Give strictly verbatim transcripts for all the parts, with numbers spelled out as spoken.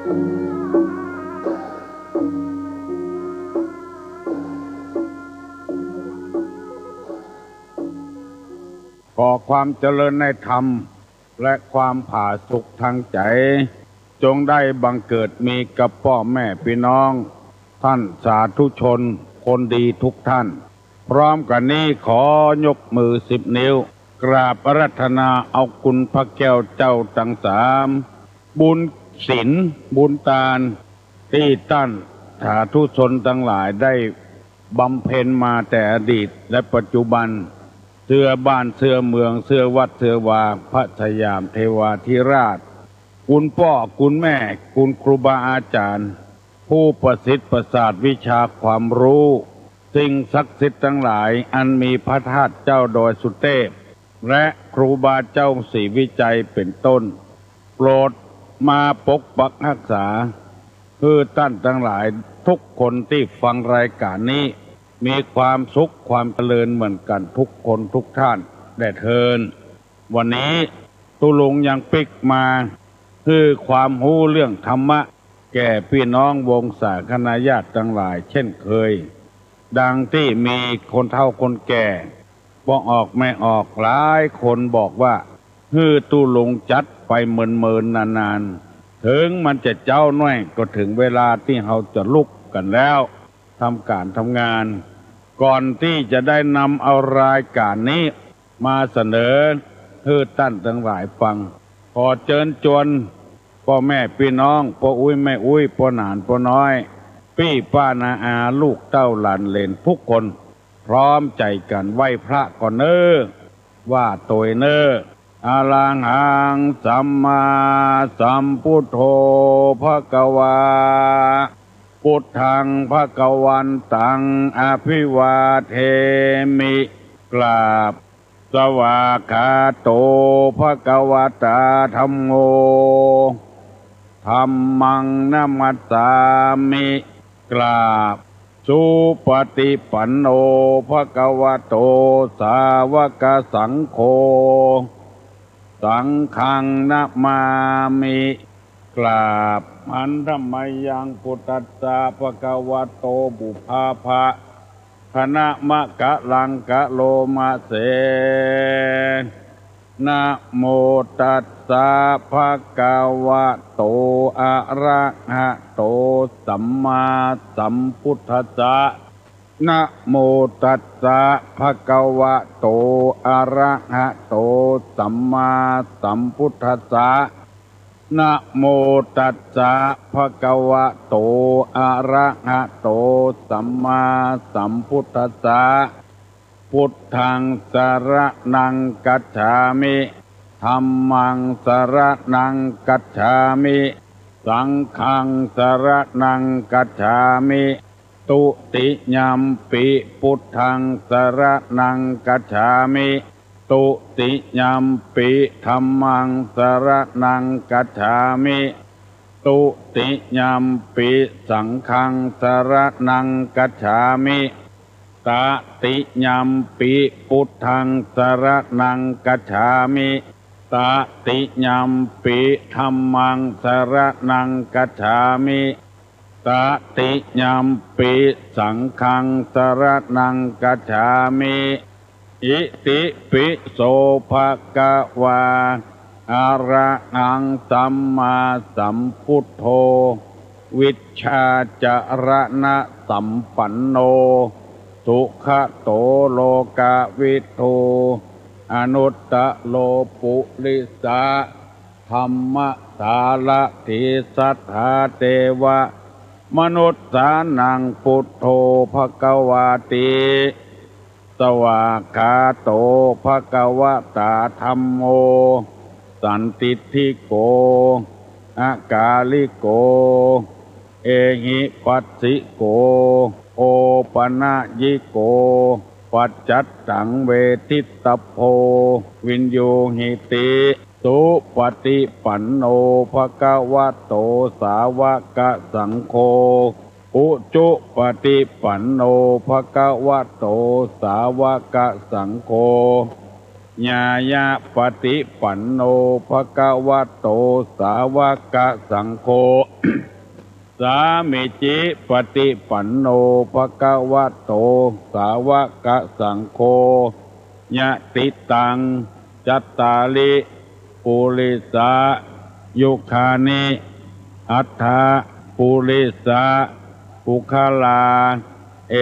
ขอความเจริญในธรรม และความผาสุกทางใจ๋ จงได้บังเกิดมีกับป้อแม่ปี้น้อง ท่านสาธุชนคนดีทุกท่าน พร้อมกั๋นนี้ขอยกมือสิบนิ้ว กราบอาราธนาเอาคุณพระแก้วเจ้าตังสาม บุญศีล บุญตาน ตี้ต้านสาธุชนตังหลายได้บำเพ็ญมาแต่อดีตและปัจจุบัน เสื้อบ้านเสื้อเมือง เสื้อวัดเสื้อวา พระสยามเทวาธิราช คุณป้อคุณแม่ คุณครูบาอาจ๋ารย์ ผู้ประสิทธิ์ประสาทวิชาความรู้ สิ่งศักดิ์สิทธิ์ตังหลาย อันมีพระธาตุเจ้าดอยสุเตพ และครูบาเจ้าศรีวิชัยเป๋นต้น โปรดมาปกปักฮักษา หื้อต้านตังหลายทุกคนตี้ฟังรายก๋านนี้ มีความสุขความเจริญเหมือนกั๋นทุกคนทุกท่านแด่เทอญ วันนี้ตุ๊ลุงยังปิ๊กมา หื้อความฮู้เรื่องธรรมะ แก่ปี้น้องวงศาคณาญาติตังหลายเช่นเคย ดังตี้มีคนเฒ่าคนแก่ ป้อออกแม่ออกหลายคนบอกว่า หื้อตุ๊ลุงจัดไปเมินๆ นานๆ เถิงมันจะเจ๊าน้อย ก็เถิงเวลาตี้เฮาจะลุกกั๋นแล้ว ทำก๋านทำงาน ก่อนตี้จะได้นำเอารายก๋านนี้มาเสนอ หื้อต้านตังหลายฟัง ขอเจิญจวนป้อแม่ปี้น้อง ป้ออุ๊ยแม่อุ๊ย ป้อหนานป้อน้อย ปี้ป้าน้าอา ลูกเต้าหลานเหลนทุกคน พร้อมใจ๋กั๋นไหว้พระก่อนเน่อ ว่าโตยเน่อ อะระหังสัมมาสัมพุทโธ ภะคะวา พุทธังภะคะวันตัง อะภิวาเทมิ กราบ สวากขาโต ภะคะวะตา ธัมโม ธัมมังนะมัสสามิ กราบ สุปฏิปันโน ภะคะวะโต สาวกสังโฆ สังฆังนะมามิ กราบ หันธะมะยัง พุทธัสสะ ภะคะวะโต ปุพพะ คะนะมะกะลังกะโลมะเส นะโมตัสสะ ภะคะวะโต อะระหะโต สัมมาสัมพุทธัสสะ นะโมตัสสะ ภะคะวะโต อะระหะโต สัมมาสัมพุทธัสสะ นะโมตัสสะ ภะคะวะโต อะระหะโต สัมมาสัมพุทธัสสะ พุทธังสะระณังคัจฉามิ ธัมมังสะระณังคัจฉามิ สังฆังสะระณังคัจฉามิ ตุติยัมปิ พุทธังสะระณังคัจฉามิ ตุติยัมปิ ธัมมังสะระณังคัจฉามิ ตุติยัมปิ สังฆังสะระณังคัจฉามิ ตติยัมปิ พุทธังสะระณังคัจฉามิ ตติยัมปิ ธัมมังสะระณังคัจฉามิ ตติยัมปิ สังฆังสะระณังคัจฉามิ อิติปิโส ภะคะวา อะระหังสัมมาสัมพุทโธ วิชชาจะระณะสัมปันโน สุขะโต โลกะวิทู อนุตตะโล ปุริสะ ธัมมะสารถี สัทธา เตวะ มนุสสานัง พุทโธ ภะคะวาติ สวากขาโต ภะคะวะตา ธัมโม สันทิฏฐิโก อะกาลิโก เอหิปัสสิโก โอปะนะยิโก ปัจจัตตัง เวทิตตัพโพ วิญญูหิติ สุปฏิปันโน ภะคะวะโต สาวกสังโฆ อุจุปฏิปันโน ภะคะวะโต สาวกสังโฆ ญาญาปฏิปันโน ภะคะวะโต สาวกสังโฆ สามีจิปฏิปันโน ภะคะวะโต สาวกสังโฆ ยะติตัง จัตตาริ ปุริสา ยุคานิ อัฏฐะ ปุริสา ปุคคลา เอ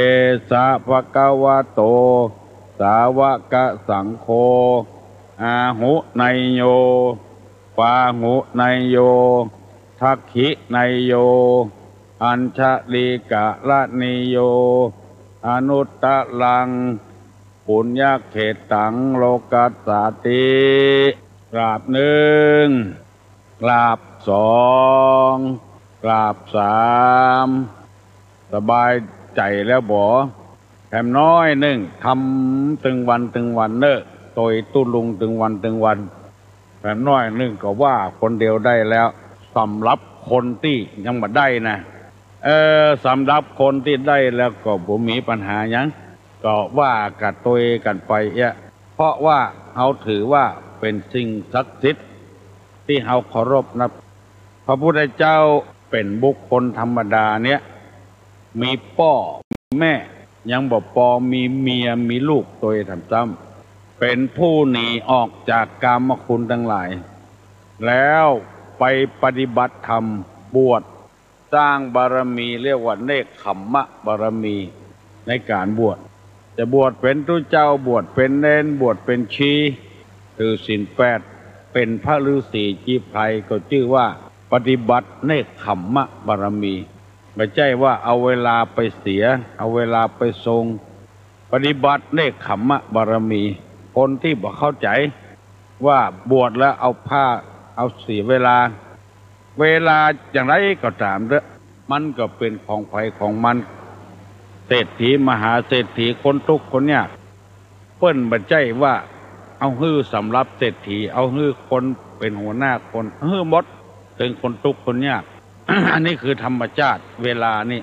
สะ ภะคะวะโต สาวกสังโฆ อาหุเนยโย ปาหุเนยโย ทักขิเนยโย อัญชลีกะระเนยโย อนุตตรัง ปุญญเขตตัง โลกัสสาติ กราบนึ่ง กราบสอง กราบสาม สบายใจ๋แล้วบ่ แถมน้อยนึ่ง ทำตึงวันตึงวันเน่อ ตวยตุ๊ลุงตึงวันตึงวัน แถมน้อยนึ่งก็ว่าคนเดียวได้แล้ว สำหรับคนตี้ยังบ่ได้นะ เออ สำหรับคนตี้ได้แล้วก็บ่มีปัญหาหยัง ก็ว่ากระตวยกั๋นไปเอี้ย เพราะว่าเฮาถือว่าเป๋นสิ่งศักดิ์สิทธิ์ตี้เฮาเคารพนับ พระพุทธเจ้าเป๋นบุคคลธรรมดาเนี่ย มีป้อมีแม่ ยังบ่ปอมีเมียมีลูกตวยแถมจ้ำ เป๋นผู้หนีออกจากกามคุณตังหลาย แล้วไปปฏิบัติธรรม บวช สร้างบารมี เรียกว่าเนกขัมมะบารมี ในก๋านบวช จะบวชเป๋นตุ๊เจ้า บวชเป๋นเณร บวชเป๋นชี ถือศีลแปด เป๋นพระฤๅษีจีไพร ก็จื้อว่าปฏิบัติเนกขัมมะบารมี บ่ใจ้ว่าเอาเวลาไปเสีย เอาเวลาไปส่ง ปฏิบัติเนกขัมมะบารมี คนตี้บ่เข้าใจ๋ว่าบวชแล้วเอาผ้า เอาเสียเวลา เวลาอย่างไรก็ต๋ามเต๊อะ มันก็เป๋นของใผของมัน เศรษฐีมหาเศรษฐี คนตุ๊กข์คนยาก เปิ้นบ่ใจ้ว่าเอาหื้อสำหรับเศรษฐี เอาหื้อคนเป๋นหัวหน้าคน หื้อหมด เถิงคนตุ๊กข์คนยาก อันนี้คือธรรมชาติเวลานี่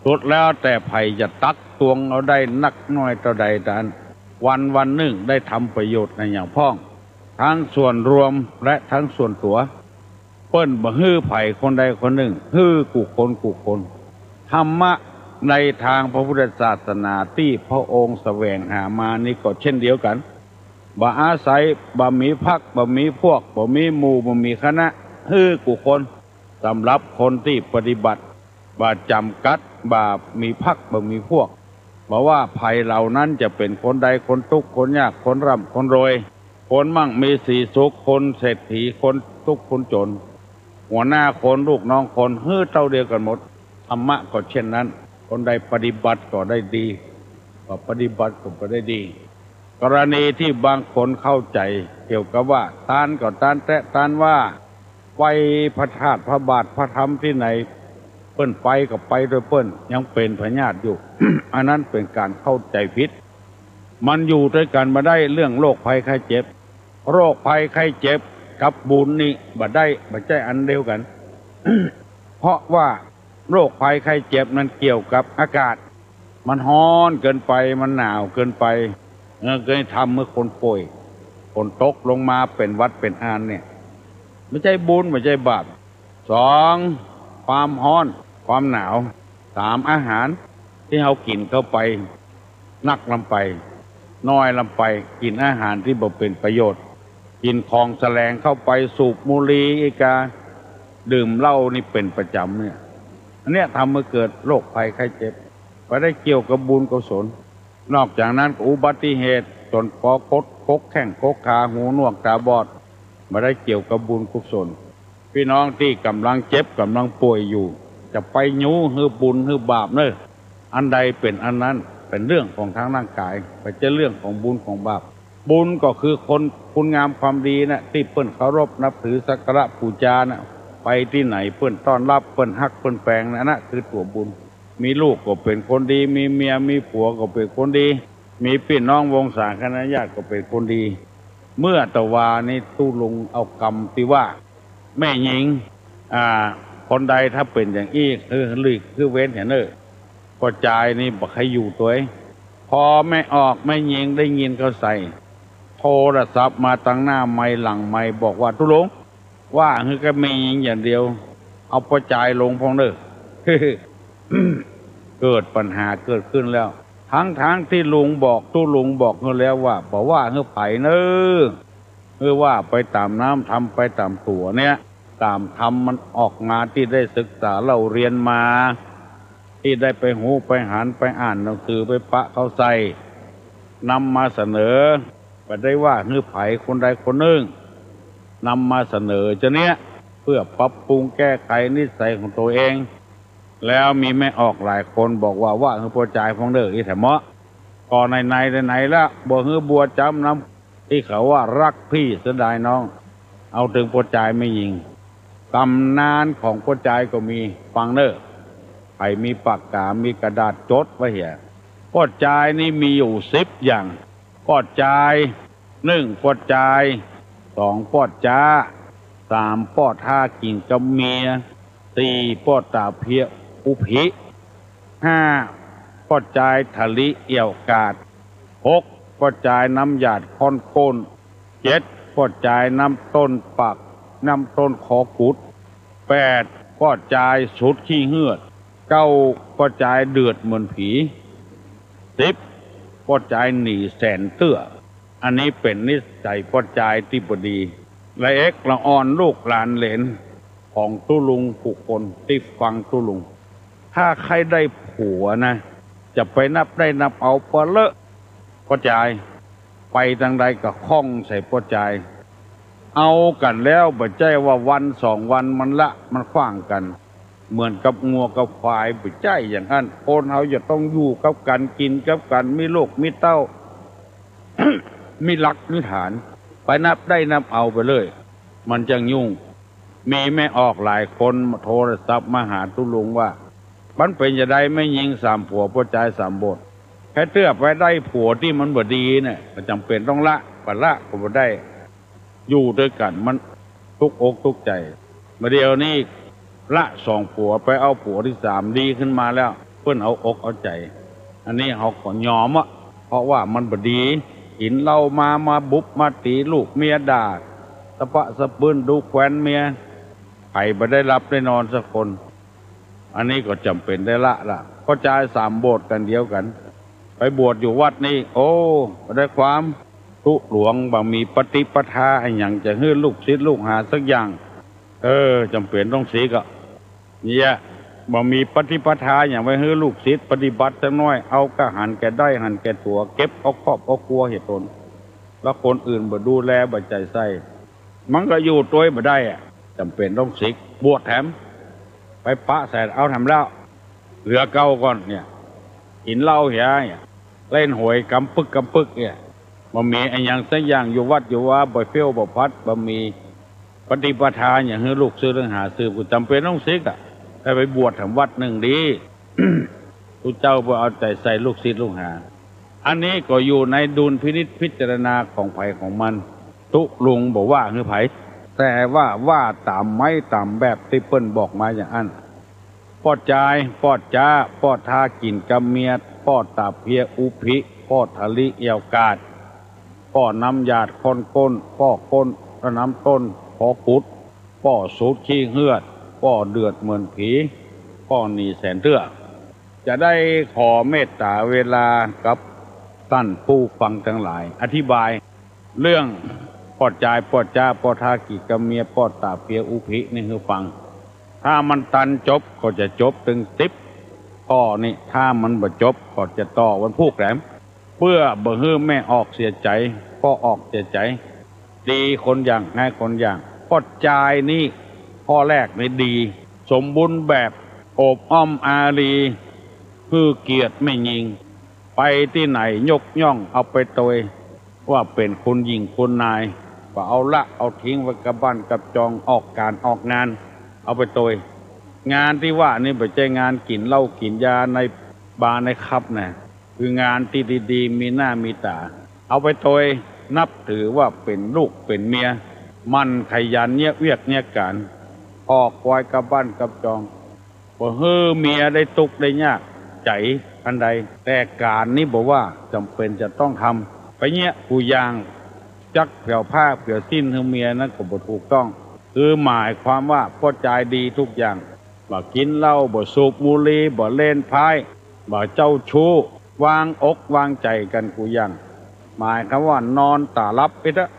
สุดแล้วแต่ใผจะตักตวงเอาได้นักน้อยเต้าใดเต้าอั้น วันวันนึ่งได้ทำประโยชน์อะหยังพ่อง ทั้งส่วนรวมและทั้งส่วนตั๋ว เปิ้นบ่หื้อใผคนใดคนนึ่ง หื้อกู้คนกู้คน ธรรมะในตางพระพุทธศาสนาตี้พระองค์แสวงหามานี่ก็เช่นเดียวกั๋น บ่อาศัย บ่มีพรรค บ่มีพวก บ่มีหมู่ บ่มีคณะ หื้อกู้คน สำหรับคนตี้ปฏิบัติ บ่จ๋ำกัด บ่มีพรรค บ่มีพวก บ่ว่าใผเหล่านั้นจะเป๋นคนใด คนตุ๊กข์ คนยาก คนร่ำ คนรวย คนมั่งมีสีสุข คนเศรษฐี คนตุ๊กข์ คนจ๋น หัวหน้าคน ลูกน้องคน หื้อเต้าเดียวกั๋นหมด ธรรมะก็เช่นนั้น คนใดปฏิบัติก็ได้ดี บ่ปฏิบัติก็บ่ได้ดี กรณีตี้บางคนเข้าใจ๋เกี่ยวกับว่า ตานก็ตานแต๊ ตานว่า ไปพระธาตุพระบาทพระธรรมตี้ไหน เปิ้นไปก็ไปตวยเปิ้น ยังเป๋นพยาธิอยู่ อันนั้นเป๋นก๋านเข้าใจ๋ผิด มันอยู่ตวยกั๋นบ่ได้ เรื่องโรคภัยไข้เจ็บ โรคภัยไข้เจ็บกับบุญนี่บ่ได้ บ่ใจ้อันเดียวกั๋น เพราะว่าโรคภัยไข้เจ็บนั้นเกี่ยวกับอากาศ มันฮ้อนเกินไป มันหนาวเกินไป เออ ก็เลยทำหื้อคนป่วย ฝนตกลงมาเป๋นหวัดเป๋นอานเนี่ย บ่ใจ้บุญ บ่ใจ้บาป สอง ความฮ้อน ความหนาว สาม อาหารตี้เฮากิ๋นเข้าไป นักลำไป น้อยลำไป กิ๋นอาหารตี้บ่เป๋นประโยชน์ กิ๋นของแสลงเข้าไป สูบบุหรี่อีกา ดื่มเหล้านี่เป๋นประจ๋ำเนี่ย อันเนี้ยทำหื้อเกิดโรคภัยไข้เจ็บ บ่ได้เกี่ยวกับบุญกุศล นอกจากนั้นก็อุบัติเหตุ จ๋นปอก๋ด กกแข้ง กกขา หูหนวก ต๋าบอด บ่ได้เกี่ยวกับบุญกุศล ปี้น้องตี้ก่ำลังเจ็บ ก่ำลังป่วยอยู่ จะไปยู้หื้อบุญหื้อบาปเน่อ อันใดเป๋นอันนั้น เป๋นเรื่องของตางร่างก๋าย บ่ใจ้เรื่องของบุญของบาป บุญก็คือคน คุณงามความดีนะ ตี้เปิ้นเคารพนับถือสักการะปู๋จานะ ไปตี้ไหนเปิ้นต้อนฮับ เปิ้นฮัก เปิ้นแปงนะ อันนั้นคือตั๋วบุญ มีลูกก็เป๋นคนดี มีเมีย มีผัวก็เป๋นคนดี มีปี้น้องวงศาคณาญาติก็เป๋นคนดี เมื่อตะวานี้ตุ๊ลุงเอากำตี้ว่า แม่ญิง อ่า คนใดถ้าเป๋นอย่างอี้ หื้อหลีก หื้อเว้นเหียเน่อ ป้อจายนี่บ่ใค่อยู่ตวย พอแม่ออก แม่ญิงได้ยินเข้าใส่ โทรศัพท์มาตังหน้าไมค์หลังไมค์บอกว่า ตุ๊ลุง ว่าหื้อกับแม่ญิงอย่างเดียว เอาป้อจายลงพ่องเน่อ เกิดปัญหาเกิดขึ้นแล้ว ทั้งๆ ตี้ลุงบอก ตุ๊ลุงบอกหื้อแล้วว่า บ่ว่าหื้อใผเน่อ หื้อว่าไปต๋ามน้ำ ทำไปต๋ามตั๋วเนี่ย ต๋ามธรรมมันออกมา ตี้ได้ศึกษาเล่าเรียนมา ตี้ได้ไปฮู้ไปหัน ไปอ่านหนังสือ ไปปะเขาใส่ นำมาเสนอ บ่ได้ว่าหื้อใผคนใดคนนึ่ง นำมาเสนอจะเนี้ย เพื่อปรับปรุงแก้ไขนิสัยของตั๋วเอง แล้วมีแม่ออกหลายคนบอกว่า ว่าหื้อป้อจายพ่องเน่อ อี้แถมเหมาะ ก็ไหนๆ ไหนๆ ละ บ่หื้อบัวจ๊ำนำ ตี้เขาว่ารักพี่เสียดายน้อง เอาเถิงป้อจายแม่ญิง ต๋ำนานของป้อจายก็มี ฟังเน่อ ใผมีปากก๋า มีกระดาษจดไว้เหีย ป้อจายนี่มีอยู่สิบอย่าง ป้อจาย นึ่ง ป้อจาย สอง ป้อจ๊า สาม ป้อท่ากิ๋นกับเมีย สี่ ป้อต๋าเพียอุภิ ห้า ป้อจายถะลิเอี่ยวกาด หก ป้อจายน้ำหยาดค่อนก้น เจ็ด ป้อจายน้ำต้นปาก น้ำต้นคอกุด แปด ป้อจายสูดขี้เฮือด เก้า ป้อจายเดือดเหมือนผี สิบ ป้อจายหนีแสนเตื้อ อันนี้เป๋นนิสัยป้อจายตี้บ่ดี ละเอกละอ่อนลูกหลานเหลนของตุ๊ลุงผู้คนตี้ฟังตุ๊ลุง ถ้าใค่ได้ผัวนะ จะไปนับได้นับเอาปะเลอะป้อจาย ไปตางใดก็ข้องใส่ป้อจาย เอากั๋นแล้วบ่ใจ้ว่าวันสองวันมันละ มันขว้างกั๋น เหมือนกับงัวกับควาย บ่ใจ้อย่างอั้น คนเฮาจะต้องอยู่กับกั๋น กิ๋นกับกั๋น มีลูกมีเต้า มีหลักมีฐาน ไปนับได้นับเอาไปเลย มันจั้งยุ่ง มีแม่ออกหลายคนโทรศัพท์มาหาตุ๊ลุงว่า มันเป๋นจาใดแม่ญิงสามผัวป้อจายสามบท ใค่เตื้อไปได้ผัวตี้มันบ่ดีเนี่ย ก็จ๋ำเป๋นต้องละ บ่ละก็บ่ได้ อยู่ตวยกั๋นมันตุ๊กอกตุ๊กใจ๋ บ่าเดี่ยวนี้ละสองผัวไปเอาผัวตี้สามดีขึ้นมาแล้ว เปิ้นเอาอกเอาใจ๋ อันนี้เฮาก็ยอมอะ เพราะว่ามันบ่ดี กิ๋นเหล้ามา มาบุบมาตี๋ ลูกเมียด่า สะปะสะปื้นดูแควนเมีย ใผบ่ได้หลับได้นอนสักคน อันนี้ก็จ๋ำเป๋นได้ละละ ป้อจายสามบทกั๋นเดียวกั๋น ไปบวชอยู่วัดนี้ โอ้ บ่ได้ความ ตุ๊หลวงบ่มีปฏิปทาอะหยังจะหื้อลูกศิษย์ลูกหาสักอย่าง เออ จ๋ำเป๋นต้องเสียก็ เนี่ย บ่มีปฏิปทาอะหยังไว้หื้อลูกศิษย์ปฏิบัติสักหน้อย เอาก้าหันแก่ได้หันแก่ตั๋ว เก็บเอาครอบเอาครัวเหียต๋น แล้วคนอื่นบ่ดูแลบ่ใจ๋ใส่ มันก็อยู่ตวยบ่ได้อะ จ๋ำเป๋นต้องเสีย บวชแถม ไปปะใส่เอาแถมแล้ว เหลือเก่าก่อนเนี่ย กิ๋นเหล้าเหียเนี่ย เล่นหวยก๋ำปึกก๋ำปึกเนี่ย บ่มีอะหยังสักอย่าง อยู่วัดอยู่วา บ่เฟี้ยวบ่ฟัด บ่มีปฏิปทาอะหยังหื้อลูกศิษย์ลูกหา สืบก็จ๋ำเป๋นต้องเสียอะ ได้ไปบวชแถมวัดนึ่งดี ตุ๊เจ้าบ่เอาใจ๋ใส่ลูกศิษย์ลูกหา อันนี้ก็อยู่ในดุลพินิจพิจารณาของใผของมัน ตุ๊ลุงบ่ว่าหื้อใผ แต่ว่าว่าต๋ามไม้ต๋ามแบบตี้เปิ้นบอกมาอย่างอั้น ป้อจาย ป้อจ๊า ป้อท่ากิ๋นกับเมีย ป้อต๋าเพียอุภิ ป้อถะลิเอี่ยวกาด ป้อน้ำหยาดค่อนก้น ป้อก้น น้ำต้นคอกุด ป้อสูดขี้เฮือด ป้อเดือดเหมือนผี ป้อหนีแสนเตื้อ จะได้ขอเมตต๋าเวลากับต้านผู้ฟังตังหลาย อธิบายเรื่องป้อจาย ป้อจ๊า ป้อท่ากิ๋นกับเมีย ป้อต๋าเพียอุภินี่หื้อฟัง ถ้ามันตันจบก็จะจบเถิงสิบข้อนี้ ถ้ามันบ่จบก็จะต่อวันพูกแหลม เปื้อบ่หื้อแม่ออกเสียใจ๋ ป้อออกเสียใจ๋ ดีคนอย่าง ร้ายคนอย่าง ป้อจายนี่ ข้อแรกนี่ดี สมบูรณ์แบบ โอบอ้อมอารี หื้อเกียรติแม่ญิง ไปตี้ไหนยกย่องเอาไปตวย ว่าเป๋นคุณหญิงคุณนาย บ่เอาละเอาทิ้งไว้กับบ้านกับจอง ออกก๋านออกงาน เอาไปตวย งานตี้ว่านี่บ่ใจ้งานกิ๋นเหล้ากิ๋นยาในบาร์ในคลับนะ คืองานตี้ดีๆ มีหน้ามีต๋า เอาไปตวย นับถือว่าเป๋นลูกเป๋นเมีย หมั่นขยันเยียะเวียกเยียะก๋าน ออกควายกับบ้านกับจอง บ่หื้อเมียได้ตุ๊กข์ได้ยากใจ๋อันใด แต่ก๋านนี้บ่ว่าจ๋ำเป๋นจะต้องทำ ไปเยียะกู้อย่าง จักเผียวผ้าเผียวสิ้นหื้อเมียนั้นก็บ่ถูกต้อง คือหมายความว่าป้อจายดีทุกอย่าง บ่กิ๋นเหล้า บ่สูบบุหรี่ บ่เล่นไพ่ บ่เจ้าชู้ วางอกวางใจ๋กั๋นกู้อย่าง หมายความว่านอนต๋าหลับไปเต๊อะ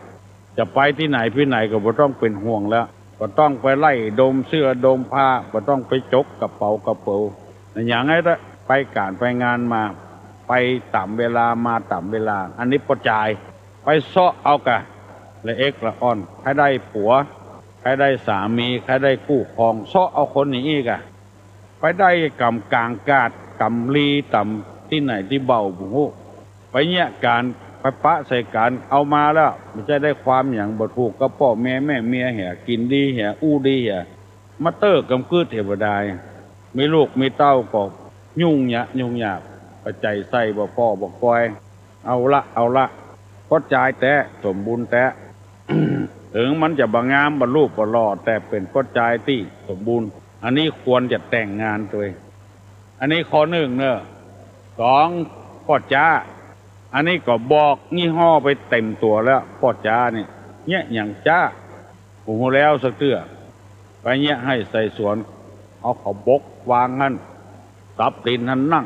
จะไปตี้ไหนตี้ไหนก็บ่ต้องเป๋นห่วงแล้ว บ่ต้องไปไล่ดมเสื้อดมผ้า บ่ต้องไปจกกระเป๋ากระเป๋า อะหยังไอ้เต๊อะ ไปก๋านไปงานมา ไปต๋ามเวลามาต๋ามเวลา อันนี้ป้อจาย ไปเซาะเอาก่ะ ละเอ็กละอ่อน ใค่ได้ผัว ใค่ได้สามี ใค่ได้คู่ครอง เซาะเอาคนอย่างอี้ก่ะ ไปได้กำก๋างกาด กำลีต๋ามตี้ไหนตี้เบาบ่ฮู้ ไปเยียะกั๋น ไปปะใส่กั๋น เอามาแล้ว บ่ใจ้ได้ความหยัง บ่ถูกกับป้อเมียแม่เมียเหีย กิ๋นดีเหีย อู้ดีเหีย มาเต๊อะกำกึ๊ดเหียบ่ดาย มีลูกมีเต้าก็ยุ่งยะยุ่งยาก เอาใจ๋ใส่บ่ป้อบ่ก้อย เอาละ เอาละ ป้อจายแต๊ สมบูรณ์แต๊ เถิงมันจะบ่งาม บ่รูปบ่หล่อ แต่เป๋นป้อจายตี้สมบูรณ์ อันนี้ควรจะแต่งงานตวย อันนี้ข้อนึ่งเน่อ สอง ป้อจ๊า อันนี้ก็บอกยี่ห้อไปเต็มตั๋วแล้ว ป้อจ๊านี่ เยียะหยังจ๊า บ่ฮู้แล้วสักเตื้อ ไปเยียะไฮ่ใส่สวน เอาข้าวบกวางหั้น สับดินหั้นนั่ง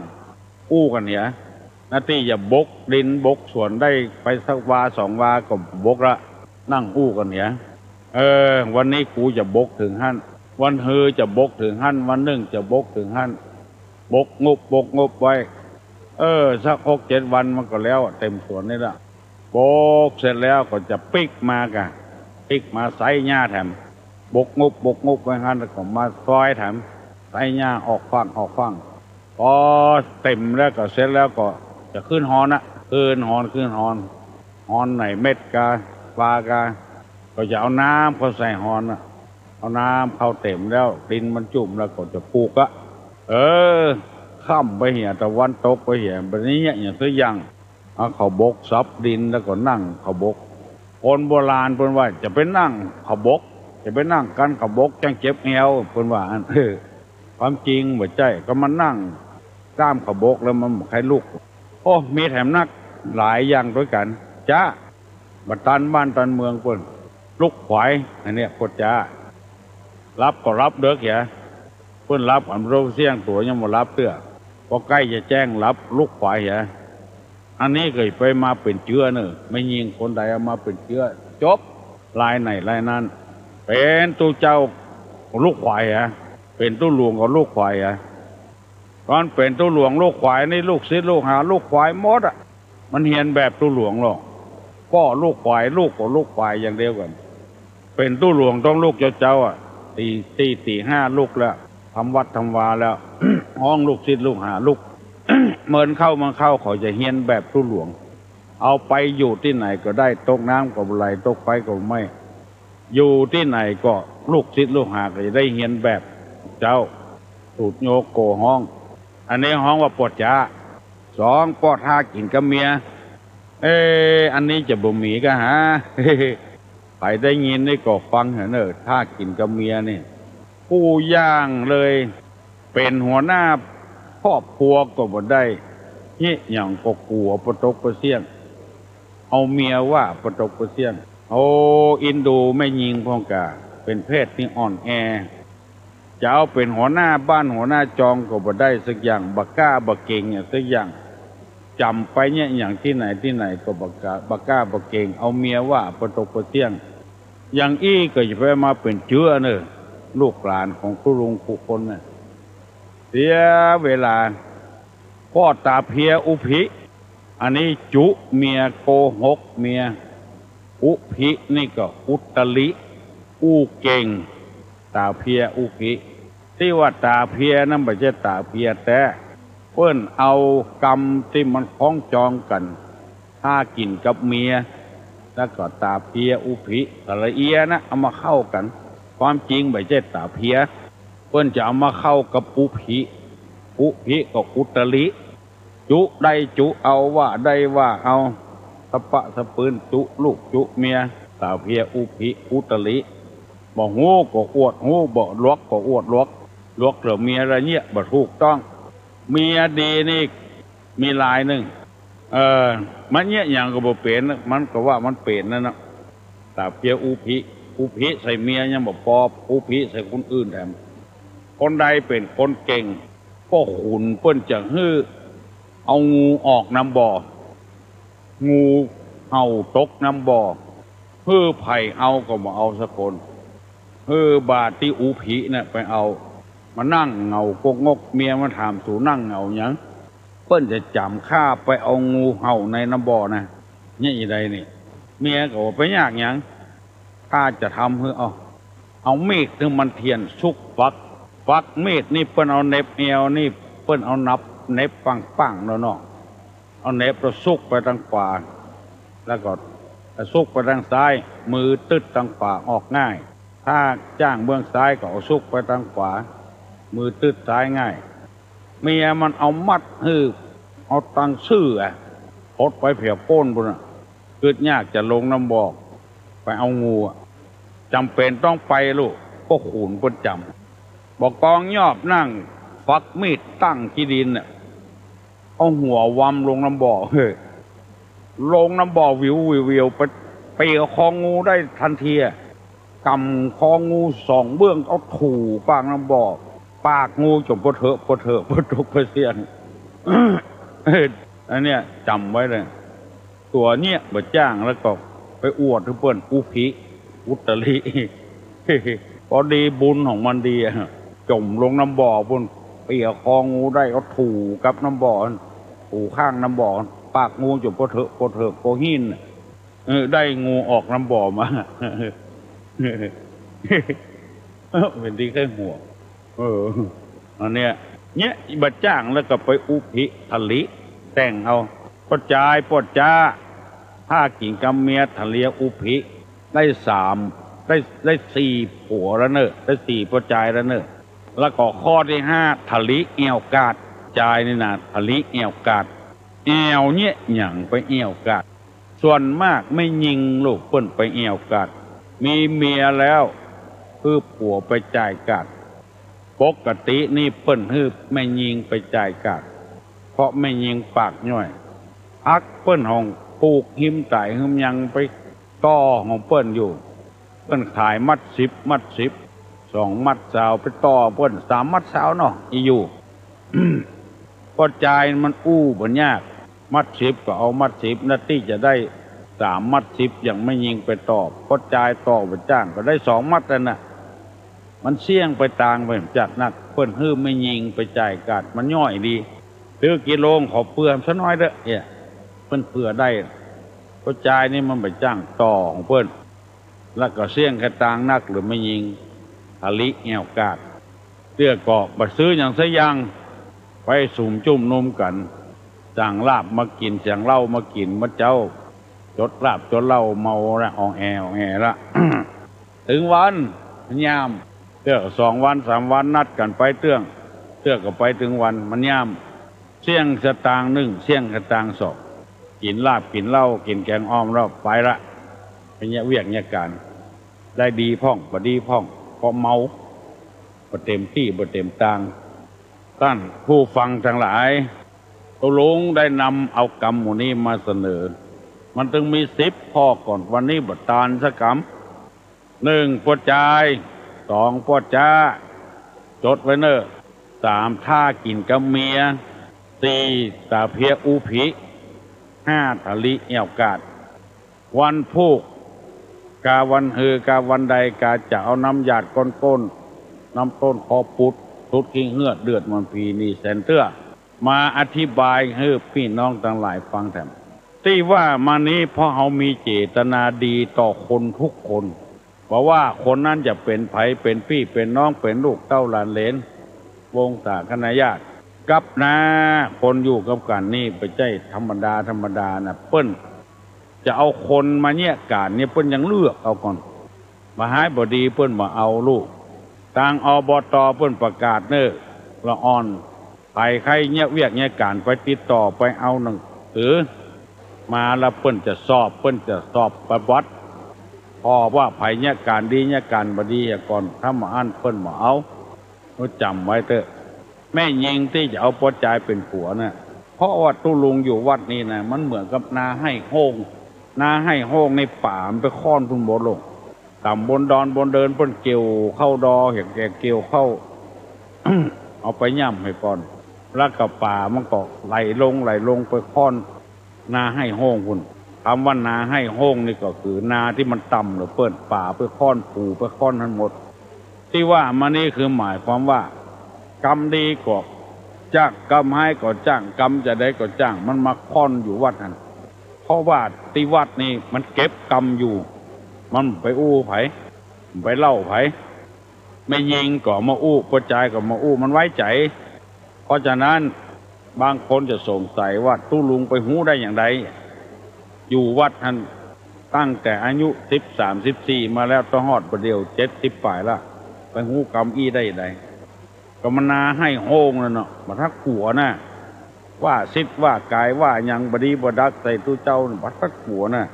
อู้กั๋นเหีย นาตี้จะบกดินบกสวนได้ไปสักวาสองวาก็บกละ นั่งอู้กั๋นเหีย เออ วันนี้กูจะบกเถิงหั้น วันฮือจะบกเถิงหั้น วันนึ่งจะบกเถิงหั้น บกงบ บกงบไว้ เออ สักหกเจ็ดวันมันก็แล้วอะ เต็มสวนนี่ละ บกเสร็จแล้วก็จะปิ๊กมาก่ะ ปิ๊กมาไซ้หญ้าแถม บกงบ บกงบไว้หั้น แล้วก็มาซอยแถม ไซ้หญ้าออกฟั่ง ออกฟั่ง พอเต็มแล้วก็เสร็จแล้วก็จะขึ้นฮอนนะ ขึ้นฮอน ขึ้นฮอน ฮอนไหนเม็ดกา ปลากา ก็จะเอาน้ำเข้าใส่ฮอนนะ เอาน้ำเข้าเต็มแล้ว ดินมันจุ่มแล้วก็จะปลูกอะ เออ ค่ำไปเหีย ตะวันตกไปเหีย บัดนี้เยียะหยังสักอย่าง เอาข้าวบกสับดินแล้วก็นั่งข้าวบก คนโบราณเปิ้นว่าจะไปนั่งข้าวบก จะไปนั่งกั๋นข้าวบกจั่งเจ็บแอว เปิ้นว่าอั้น เออ ความจริงบ่ใจ้ ก็มานั่งก้ามข้าวบกแล้วมันบ่ใค่ลุก โอ้ มีแถมนักหลายอย่างตวยกั๋น จ๊า บ่ตันบ้านตันเมืองเปิ้น ลุกขวาย อันเนี้ยป้อจ๊า หลับก็หลับเดิ็กเหีย เปิ้นหลับอันโรเสี้ยงตั๋วยังบ่หลับเตื้อ พอใก้จะแจ้งหลับลุกขวายเหีย อันนี้ก็ไปมาเป๋นเจื้อเน่อ แม่ญิงคนใดเอามาเป๋นเจื้อ จบ รายไหนรายนั้น เป๋นตุ๊เจ้าก็ลุกขวายเหีย เป๋นตุ๊หลวงก็ลุกขวายเหีย ต๋อนเป๋นตุ๊หลวงลุกขวายนี่ ลูกศิษย์ลูกหาลุกขวายหมดอะ มันเฮียนแบบตุ๊หลวงลอ ป้อลุกขวาย ลูกก็ลุกขวายอย่างเดียวกั๋น เป๋นตุ๊หลวงต้องลุกเจ๊าๆ อะ ตี๋ ตี๋ ตี๋ห้าลุกแล้ว ทำวัตรทำวาแล้ว ฮ้องลูกศิษย์ลูกหาลุก เมินเข้าเมินเข้าเขาจะเฮียนแบบตุ๊หลวง เอาไปอยู่ตี้ไหนก็ได้ ตกน้ำก็บ่ไหล ตกไฟก็บ่ไหม้ อยู่ตี้ไหนก็ลูกศิษย์ลูกหาก็จะได้เฮียนแบบเจ้า สูตรโยโกฮ้อง อันนี้ฮ้องว่าป้อจ๊า สอง ป้อท่ากิ๋นกับเมีย เอ๊ะ อันนี้จะบ่มีก่ะหา ใผได้ยินนี่ก็ฟังเถอะเน่อ ท่ากิ๋นกับเมียนี่ กู้อย่างเลย เป๋นหัวหน้าครอบครัวก็บ่ได้ เยียะหยังก็กั๋วปะตกปะเสี้ยง เอาเมียว่าปะตกปะเสี้ยง โอ้ อินดูแม่ญิงพ่องก่า เป๋นเพศตี้อ่อนแอ จะเอาเป๋นหัวหน้าบ้านหัวหน้าจองก็บ่ได้สักอย่าง บ่กล้าบ่เก๋งอะสักอย่าง จ๋ำไปเยียะหยังตี้ไหนตี้ไหนก็บ่กล้า บ่กล้าบ่เก๋ง เอาเมียว่าปะตกปะเสี้ยง อย่างอี้ก็จะไปมาเป๋นเจื้อเน่อ ลูกหลานของตุ๊ลุงกู้คนน่ะ เสียเวลา ป้อต๋าเพียอุภิ อันนี้จุเมีย โกหกเมีย อุภินี่ก็อุตริ อู้เก่ง ต๋าเพียอุภิ ตี้ว่าต๋าเพียนั้นบ่ใจ้ต๋าเพียแต๊ เปิ้นเอากำตี้มันคล้องจองกั๋น ท่ากิ๋นกับเมีย แล้วก็ต๋าเพียอุภิ สระเอียนะ เอามาเข้ากั๋น ความจริงบ่ใจ้ต๋าเพีย เปิ้นจะเอามาเข้ากับอุภิ อุภิก็อุตริ จุได้จุเอา ว่าได้ว่าเอา สะปะสะปืน จุลูกจุเมีย ต๋าเพียอุภิอุตริ บ่ฮู้ก็อวดฮู้ บ่หลวกก็อวดหลวก หลวกเถื่อเมียละเยียะบ่ถูกต้อง เมียดีนี่มีลายนึ่ง เออ มันเยียะหยังก็บ่เป๋น มันก็ว่ามันเป๋นนั่นนะ ต๋าเปียอุภิ อุภิใส่เมียยังบ่ปอ อุภิใส่คนอื่นแถม คนใดเป๋นคนเก่ง ป้อขุนเปิ้นจะหื้อเอางูออกนำบ่อ งูเห่าตกนำบ่อ หื้อใผเอาก็บ่เอาสักคน หื้อบาตี้อุภิน่ะไปเอา มานั่งเหงากกงก เมียมาถาม สูนั่งเหงาหยัง เปิ้นจะจ๋ำข้าไปเอางูเห่าในนำบ่อนะ เนี่ยอีใดนี่ เมียก็ว่าไปยากหยัง ข้าจะทำหื้อ เอา เอามีดหื้อมันเตียน สุกฝัก ฝักมีดนี่เปิ้นเอาเหน็บแอวนี่ เปิ้นเอานับเหน็บปังๆ เนาะ เอาเหน็บแล้วสุกไปตางขวา แล้วก็สุกไปตางซ้าย มือตึ๊ดตางขวาออกง่าย ถ้าจ้างเบื้องซ้ายก็เอาสุกไปตางขวา มือตึ๊ดซ้ายง่าย เมียมันเอามัดหื้อ เอาตางซื่ออะ หดไปแผวโป๊นปู้นน่ะ กึ๊ดยากจะลงนำบ่อ ไปเอางูอะ จ๋ำเป๋นต้องไปลูก ป้อขุนเปิ้นจ๋ำ บ่ากองยอบนั่ง ฝักมีดตั้งขี้ดินน่ะ เอาหัววำลงนำบ่อ เฮ้ย ลงนำบ่อวิววิววิว ไปเป๋นคองูได้ทันทีอะ ก๋ำคองูสองเบื้อง เอาถู่ปากนำบ่อ ปากงูจ๋มปะเถอะปะเถอะปะตกปะเสี้ยง เอ้ย อันเนี้ยจ๋ำไว้เลย ตั๋วเนี้ยบ่าจ้างแล้วก็ไปอวดหื้อเปิ้น อุภิ อุตริ พอดีบุญของมันดีอะ จ๋มลงนำบ่อปู้น เป๋นคองูได้ เอาถู่กับนำบ่อ ถู่ข้างนำบ่อ ปากงูจ๋มปะเถอะปะเถอะปะหิ้น เออ ได้งูออกนำบ่อมา เออ เป๋นตี้ใค่หัว เออ อันเนี้ย เนี้ย บ่าจ้างแล้วก็ไปอุภิ ถลิ แต่งเอา ป้อจาย ป้อจ๊า ถ้ากิ๋นกับเมีย ถลิอุภิ ได้สาม ได้ ได้สี่ผัวแล้วเน่อ ได้สี่ป้อจายแล้วเน่อ แล้วก็ข้อตี้ห้า ถลิแอ่วกาด จายนี่นะ ถลิแอ่วกาด แอ่วเยียะหยังไปแอ่วกาด ส่วนมากแม่ญิงลูกเปิ้นไปแอ่วกาด มีเมียแล้ว หื้อผัวไปจ่ายกาด ปกตินี่เปิ้นหื้อแม่ญิงไปจ่ายกาด เพราะแม่ญิงปากย่อย ผักเปิ้นห้องปลูกฮิมต๋ายฮิมยังไปต่อของเปิ้นอยู่ เปิ้นขายมัดสิบ มัดสิบ สองมัดซาว ไปต่อเปิ้นสามมัดซาวเนาะ อีอยู่ ป้อจายมันอู้บ่ยาก มัดสิบก็เอามัดสิบ นาตี้จะได้สามมัดสิบ อย่างแม่ญิงไปต่อ ป้อจายต่อบ่าจ้างก็ได้สองมัดนั่นน่ะ มันเสี้ยงไปตางไปจัดนัก เปิ้นหื้อแม่ญิงไปจ่ายกาด มันย่อยดี ซื้อกิโลขอเปื่อสักหน้อยเต๊อะ เนี่ย เปิ้นเปื่อได้ ป้อจายนี่มันบ่าจ้างต่อของเปิ้น แล้วก็เสี้ยงกะตางนัก หรือแม่ญิง ถลิแอ่วกาด เตื้อก็บ่ซื้อหยังสักอย่าง ไปสุมจุ่มนุมกั๋น สั่งลาบมากิ๋น สั่งเหล้ามากิ๋น บ่าเจ๊า จดลาบจดเหล้าเมาละ อ่องแอ่อ่องแอ่ละ เถิงวัน มันยาม เตื้อก็สองวันสามวันนัดกั๋นไปเตื้อง เตื้อก็ไปเถิงวัน มันยาม เสี้ยงสตางค์นึ่ง เสี้ยงสตางค์สอง กิ๋นลาบกิ๋นเหล้า กิ๋นแก๋งอ่อมแล้วไปละ ไปเยียะเวียกเยียะก๋าน ได้ดีพ่อง บ่ดีพ่อง เพราะเมา บ่เต๋มตี้ บ่เต๋มตาง ต้านผู้ฟังตังหลาย ตุ๊ลุงได้นำเอากำหมู่นี้มาเสนอ มันตึงมีสิบข้อก่อน วันนี้บ่ตานสักกำ นึ่ง ป้อจาย สอง ป้อจ๊า จดไว้เน่อ สาม ถ้ากิ๋นกับเมีย สี่ ต๋าเปียอุภิ ห้า ถลิแอ่วกาด วันพูก กาวันฮือ กาวันใด กาจะเอาน้ำหยาดก้นก้น น้ำต้นคอปุด สุดคิงเฮือด เดือดเหมือนผีหนีแสนเตื้อ มาอธิบายหื้อปี้น้องตังหลายฟังแถม ตี้ว่ามานี้เพราะเฮามีเจตนาดีต่อคนทุกคน บ่ว่าคนนั้นจะเป๋นใผ เป๋นปี้เป๋นน้อง เป๋นลูกเต้าหลานเหลน วงศาคณาญาติ กับนาคนอยู่กับกั๋นนี่บ่ใจ้ธรรมดาธรรมดานะ เปิ้นจะเอาคนมาเยียะก๋านเนี่ย เปิ้นยังเลือกเอาก่อน บ่ฮ้ายบ่ดีเปิ้นบ่เอาลูก ตาง อบต. เปิ้นประกาศเน่อ ละอ่อน ใผใค่เยียะเวียกเยียะก๋านไปติดต่อไปเอาหนังสือมา แล้วเปิ้นจะสอบ เปิ้นจะสอบประวัติ พอว่าใผเยียะก๋านดีเยียะก๋านบ่ดีก่อน ถ้าบ่อั้นเปิ้นบ่เอา รู้จ๋ำไว้เต๊อะ แม่ญิงตี้จะเอาป้อจายเป๋นผัวน่ะ เพราะว่าตุ๊ลุงอยู่วัดนี้นะ มันเหมือนกับนาไฮ่โฮ่ง นาไฮ่โฮ่งในป่ามันไปค่อนพุ้นหมดลง ต่ำบนดอนบนเดินเปิ้นเกี่ยวข้าวดอ เห็นแก่เกี่ยวข้าว เอาไปย่ำหื้อก่อน แล้วก็ป่ามันก็ไหลลงไหลลงไปค่อนนาไฮ่โฮ่งพุ้น กำว่านาไฮ่โฮ่งนี่ก็คือนาตี้มันต่ำเหลือเปิ้น ป่าไปค่อนปูไปค่อนหั้นหมด ตี้ว่ามานี้คือหมายความว่า กำดีก็จ้าง กำฮ้ายก็จ้าง กำจะใดก็จ้าง มันมาค่อนอยู่วัดหั้น เพราะว่าตี้วัดนี่มันเก็บกำอยู่ มันไปอู้ใผ ไปเล่าใผ แม่ญิงก็มาอู้ ป้อจายก็มาอู้ มันไว้ใจ๋ เพราะฉะนั้นบางคนจะสงสัยว่าตุ๊ลุงไปฮู้ได้อย่างใด อยู่วัดหั้นตั้งแต่อายุสิบสาม สิบสี่มาแล้ว ตะฮอดบ่าเดี่ยวเจ็ดสิบป๋ายละ ไปฮู้กำอี้ได้อย่างใด ก็มันนาไฮ่โฮ่งนั่นเนาะ บ่ทักกั๋วนะ ว่าสิทธิ์ว่ากายว่าหยังบ่ดีบ่ดักใส่ตุ๊เจ้าน่ะ บ่ทักกั๋วนะ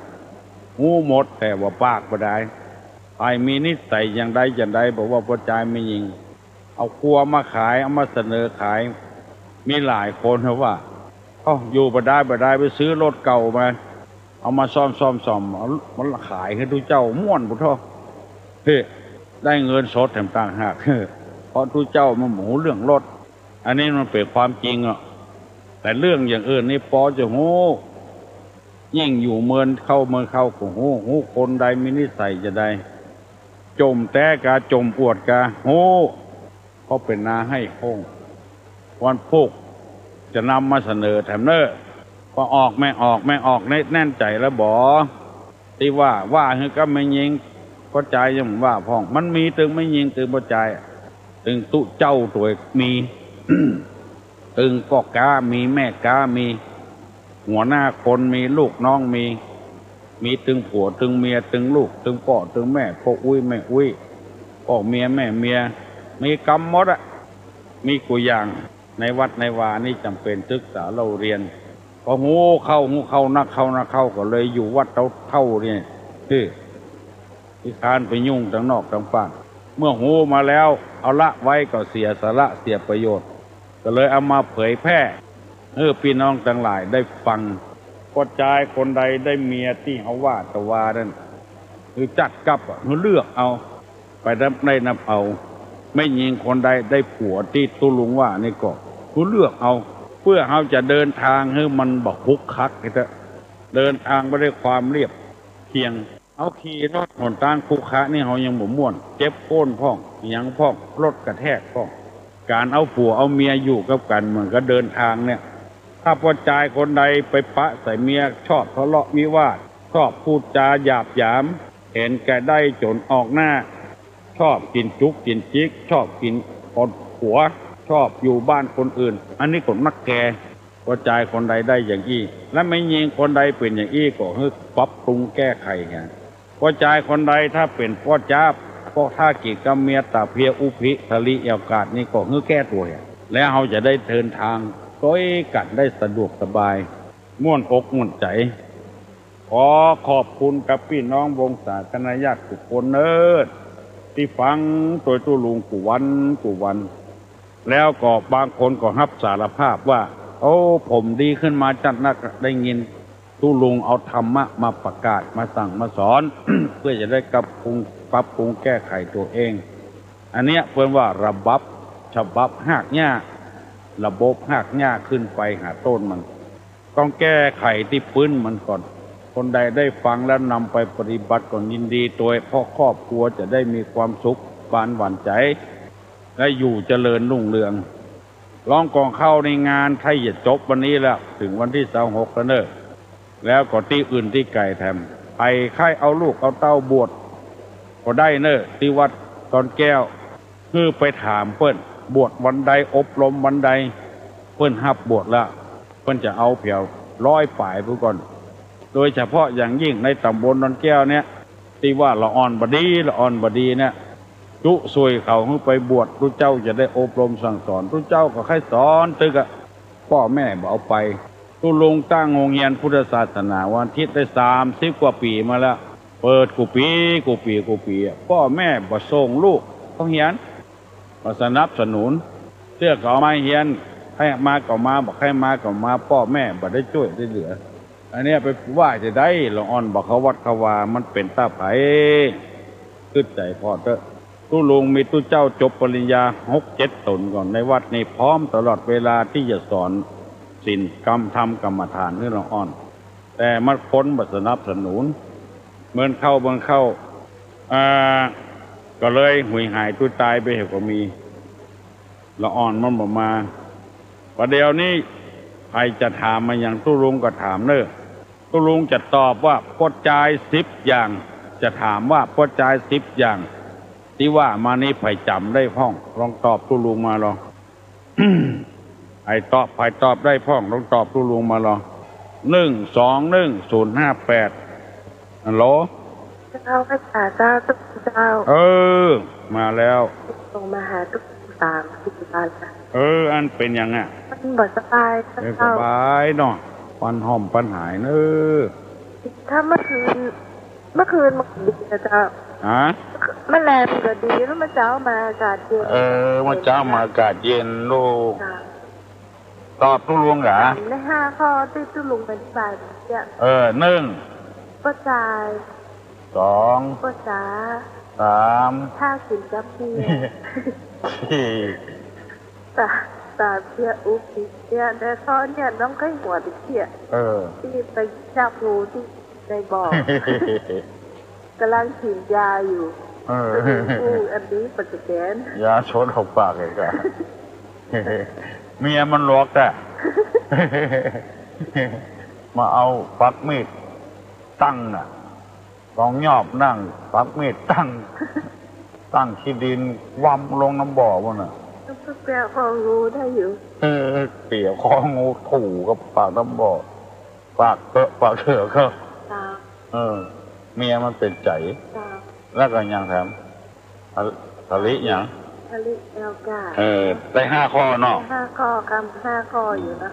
ฮู้หมด แต่ว่าปากบ่ได้ ใผมีนิสัยอย่างใดอย่างใด บอกว่าป้อจายแม่ญิง เอาครัวมาขาย เอามาเสนอขาย มีหลายคนว่า เอ้า อยู่บ่ได้บ่ได้ ไปซื้อรถเก่ามา เอามาซ่อมซ่อมซ่อม เอามันขายหื้อตุ๊เจ้าม่วนพุ้นเถาะ เฮ้ ได้เงินสดแถมต่างหาก เพราะตุ๊เจ้ามันบ่ฮู้เรื่องรถ อันนี้มันเป๋นความจริงอะ แต่เรื่องอย่างอื่นนี่ปอจะฮู้ ยิ่งอยู่เมืองเข้าเมืองเข้าก็ฮู้ ฮู้คนใดมีนิสัยจะใด จ่มแต๊กา จ่มอวดกา ฮู้ เพราะเป๋นนาไฮ่โฮ่ง วันพุธจะนำมาเสนอแถมเน่อ ว่าออกแม่ออก แม่ออก แน่ แน่นใจ๋แล้วบ่ ตี้ว่า ว่าหื้อกับแม่ญิง ป้อจายยังว่าพ่อง มันมีตึงแม่ญิง ตึงป้อจาย ตึงตุ๊เจ้าตวยมี ตึงป้อก๊ามี แม่ก๊ามี หัวหน้าคนมี ลูกน้องมี มีตึงผัวตึงเมีย ตึงลูก ตึงป้อตึงแม่ ป้ออุ๊ยแม่อุ๊ย ป้อเมียแม่เมีย มีกำหมดอะ มีกู้อย่าง ในวัดในวานี่จ๋ำเป๋นศึกษาเล่าเรียน พอฮู้เข้า ฮู้เข้านักเข้านักเข้า ก็เลยอยู่วัดเต้าๆ นี่ ตี้ ขี้คร้านไปยุ่งตังนอกตังป้าน เมื่อฮู้มาแล้ว เอาละไว้ก็เสียสาระเสียประโยชน์ ก็เลยเอามาเผยแพร่ หื้อปี้น้องตังหลายได้ฟัง ป้อจายคนใดได้เมียตี้เฮาว่าตะวานั้น หื้อจัดกับอะ หื้อเลือกเอา ไปนับได้นับเอา แม่ญิงคนใดได้ผัวตี้ตุ๊ลุงว่านี่ก็ หื้อเลือกเอา เปื้อเฮาจะเดินตางหื้อมันบ่คลุกคลัก เดินตางไปด้วยความเรียบเคียง เอาขี่รถหนตางขรุขระนี่เฮายังบ่ม่วน เจ็บโก้นพ่อง หยังพ่อง รถกระแทกพ่อง ก๋านเอาผัวเอาเมียอยู่กับกั๋นเหมือนกับเดินตางเนี่ย ถ้าป้อจายคนใดไปปะใส่เมีย ชอบทะเลาะวิวาท ชอบพูดจาหยาบหยาม เห็นแก่ได้จ๋นออกหน้า ชอบกิ๋นจุ๊กกิ๋นจิ๊ก ชอบกิ๋นอดผัว ชอบอยู่บ้านคนอื่น อันนี้ก็นักแก่ ป้อจายคนใดได้อย่างอี้ และแม่ญิงคนใดเป๋นอย่างอี้ ก็หื้อปรับปรุงแก้ไขเหีย ป้อจายคนใดถ้าเป๋นป้อจ๊าบ ป้อถ้ากิ๋นกับเมียตะเพียอุพิทะลิแอวกาดนี่ ก็หื้อแก้ตั๋วเหีย แล้วเฮาจะได้เดินตางตวยกั๋นได้สะดวกสบาย ม่วนอกม่วนใจ๋ ขอขอบคุณกับปี้น้องวงศาคณะญาติกู้คนเน่อ ตี้ฟังตวยตุ๊ลุงกู้วันกู้วัน แล้วก็บางคนก็ฮับสารภาพว่า โอ้ ผมดีขึ้นมาจัดนัก ได้ยินตุ๊ลุงเอาธรรมะมาประกาศ มาสั่งมาสอน เปื้อจะได้ปรับปรุง ปรับปรุงแก้ไขตั๋วเอง อันเนี้ยเปิ้นว่าระบับ ฉบับฮากหญ้า ระบบฮากหญ้าขึ้นไปหาต้นมัน ต้องแก้ไขตี้ปื๊นมันก่อน คนใดได้ฟังแล้วนำไปปฏิบัติก็ยินดีตวย เพราะครอบครัวจะได้มีความสุขบานหวั่นใจ๋ และอยู่เจริญรุ่งเรือง ร้องกองเข้าในงานใค่จะจบวันนี้แล้ว เถิงวันตี้ซาวหกแล้วเน่อ แล้วก็ตี้อื่นตี้ไก๋แถม ใผใค่เอาลูกเอาเต้าบวชก็ได้เน่อ ตี้วัดดอนแก้ว หื้อไปถามเปิ้น บวชวันใด อบรมวันใด เปิ้นฮับบวชแล้ว เปิ้นจะเอาแผวร้อยป๋ายพุ้นก่อน โดยเฉพาะอย่างยิ่งในต๋ำบลดอนแก้วเนี่ย ตี้ว่าละอ่อนบ่ดี ละอ่อนบ่ดีเนี่ย จุช่วยเขาหื้อไปบวช ตุ๊เจ้าจะได้อบรมสั่งสอน ตุ๊เจ้าก็ใค่สอนตึกอะ ป้อแม่บ่เอาไป ตุ๊ลุงตั้งโฮงเฮียนพุทธศาสนาวันอาทิตย์ได้สามสิบกว่าปี๋มาแล้ว เปิดกู้ปี๋ กู้ปี๋ กู้ปี๋อะ ป้อแม่บ่ส่งลูกเข้าเฮียน บ่สนับสนุน เตื้อก็เอามาเฮียน ใค่มาก็มา บ่ใค่มาก็มา ป้อแม่บ่ได้จ้วยได้เหลือ อันเนี้ยไปไหว้จะได้ ละอ่อนบ่เข้าวัดเข้าวา มันเป๋นตาไผ กึ๊ดใจ๋ผ่อเต๊อะ ตุ๊ลุงมีตุ๊เจ้าจบปริญญาหกเจ็ดต๋นก่อน ในวัดนี้พร้อมตลอดเวลาตี้จะสอนศีล กรรม ธรรมกรรมฐานหื้อละอ่อน แต่มันคนบ่สนับสนุน เมินเข้า เมินเข้า อ่า ก็เลยหุยหายตุ๊ยตายไปเหียก็มี ละอ่อนมันบ่มา ประเดี๋ยวนี้ใผจะถามมาหยังตุ๊ลุงก็ถามเน่อ ตุ๊ลุงจะตอบว่าป้อจายสิบอย่าง จะถามว่าป้อจายสิบอย่าง ตี้ว่ามานี้ใผจ๋ำได้พ่อง ลองตอบตุ๊ลุงมาลอ ใผตอบ ใผตอบได้พ่อง ลองตอบตุ๊ลุงมาลอ หนึ่งสองหนึ่งศูนย์ห้าแปด ฮัลโหล เจ้า พระสาเจ้า เจ้า เออ มาแล้ว ส่งมาหาตุ๊ลุงสามสี่วันละ เออ อันเป๋นหยังอะ มันบ่สบาย เออ เจ้า สบายเนาะ ปันห้อมปันหายเน่อ ถ้าเมื่อคืน เมื่อคืนมันก็ดีนะเจ้า ฮะ เมื่อแลงมันก็ดี แล้วเมื่อเจ๊ามาอากาศเย็น เออ เมื่อเจ๊ามาอากาศเย็นลูก เจ้า ตอบตุ๊ลุงกา ในห้าข้อตี้ตุ๊ลุงอธิบายเมื่อกี้ เออ หนึ่ง ป้อจาย สอง ป้อจ๋า สาม ถ้ากิ๋นกับเมีย สี่ ต๋า ต๋าเตี้ย อุ๊บ เตี้ย แต่ข้อเนี้ยน้องใค่หัวเตี้ย เออ ตี้ไปจับงูตี้ในบ่อ ก่ำลังฉีดยาอยู่ เออ อู้ อันนี้ปัจจุบัน ยาซดเข้าปากเลยก่ะ เมียมันหลอกอะ มาเอาปักมีดตั้งน่ะ ตองยอบนั่ง ปักมีดตั้ง ตั้งขี้ดิน วำลงน้ำบ่อปู้นน่ะ ก็เปียกคองูได้อยู่ เออ เปียกคองูถูกับปากน้ำบ่อ ปากเถอะ ปากเถอะก็ เจ้า เออ เมียมันเป๋นใจ๋ เจ้า แล้วก็ยังแถม ทะ- ทะลิหยัง ทะลิแอวกาศ เออ ได้ห้าข้อเนาะ ได้ห้าข้อ กำห้าข้ออยู่นะ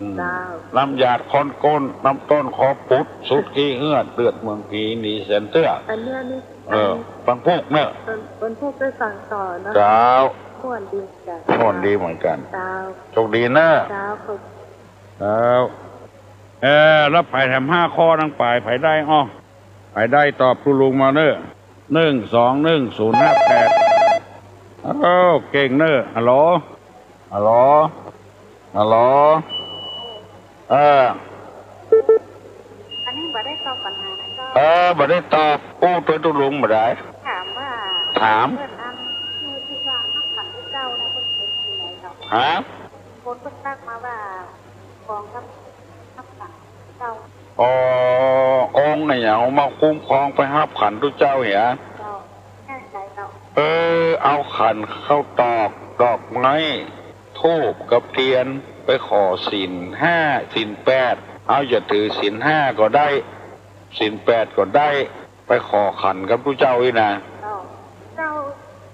อืม เจ้า น้ำยาดคนก้น น้ำต้นคอปุด สูดขี้เหื้อ เลือดเมืองผี หนีแสนเตื้อ อันเนี้ยนี่ เออ อัน ปันพูกเน่อ ปัน ปันพูกได้ฟังต่อเนาะ เจ้า ม่วนดีเหมือนกั๋น ม่วนดีเหมือนกั๋น เจ้า โชคดีเน่อ เจ้า ขอบ เจ้า เออ แล้วใผแถมห้าข้อนั้นไป ใผได้ อ้อ ใผได้ตอบตุ๊ลุงมาเน่อ หนึ่งสองหนึ่งศูนย์ห้าแปด โอ้ เก่งเน่อ ฮัลโหล ฮัลโหล ฮัลโหล เออ อันนี้บ่ได้ตอบปัญหานะเจ้า เออ บ่ได้ตอบ อู้ ตวยตุ๊ลุงบ่ได้ ถามว่า ถาม เปิ้นอัน ผู้ตี้ว่าฮับขันเจ้านะ เปิ้นเป๋นตี้ไหนเนาะ ฮะ คนเปิ้นตั๊กมาว่า ของกับฮับขันเจ้า อ๋อ องค์ไหนเอามาคุ้มครองไปฮับขันตุ๊เจ้าเหีย เจ้า แน่ใจ๋เจ้า เออ เอาขันข้าวตอก ดอกไม้ ธูปกับเตียน ไปขอศีลห้า ศีลแปด เอาจะถือศีลห้าก็ได้ ศีลแปดก็ได้ ไปขอขันกับตุ๊เจ้าอี้นะ เจ้า เจ้า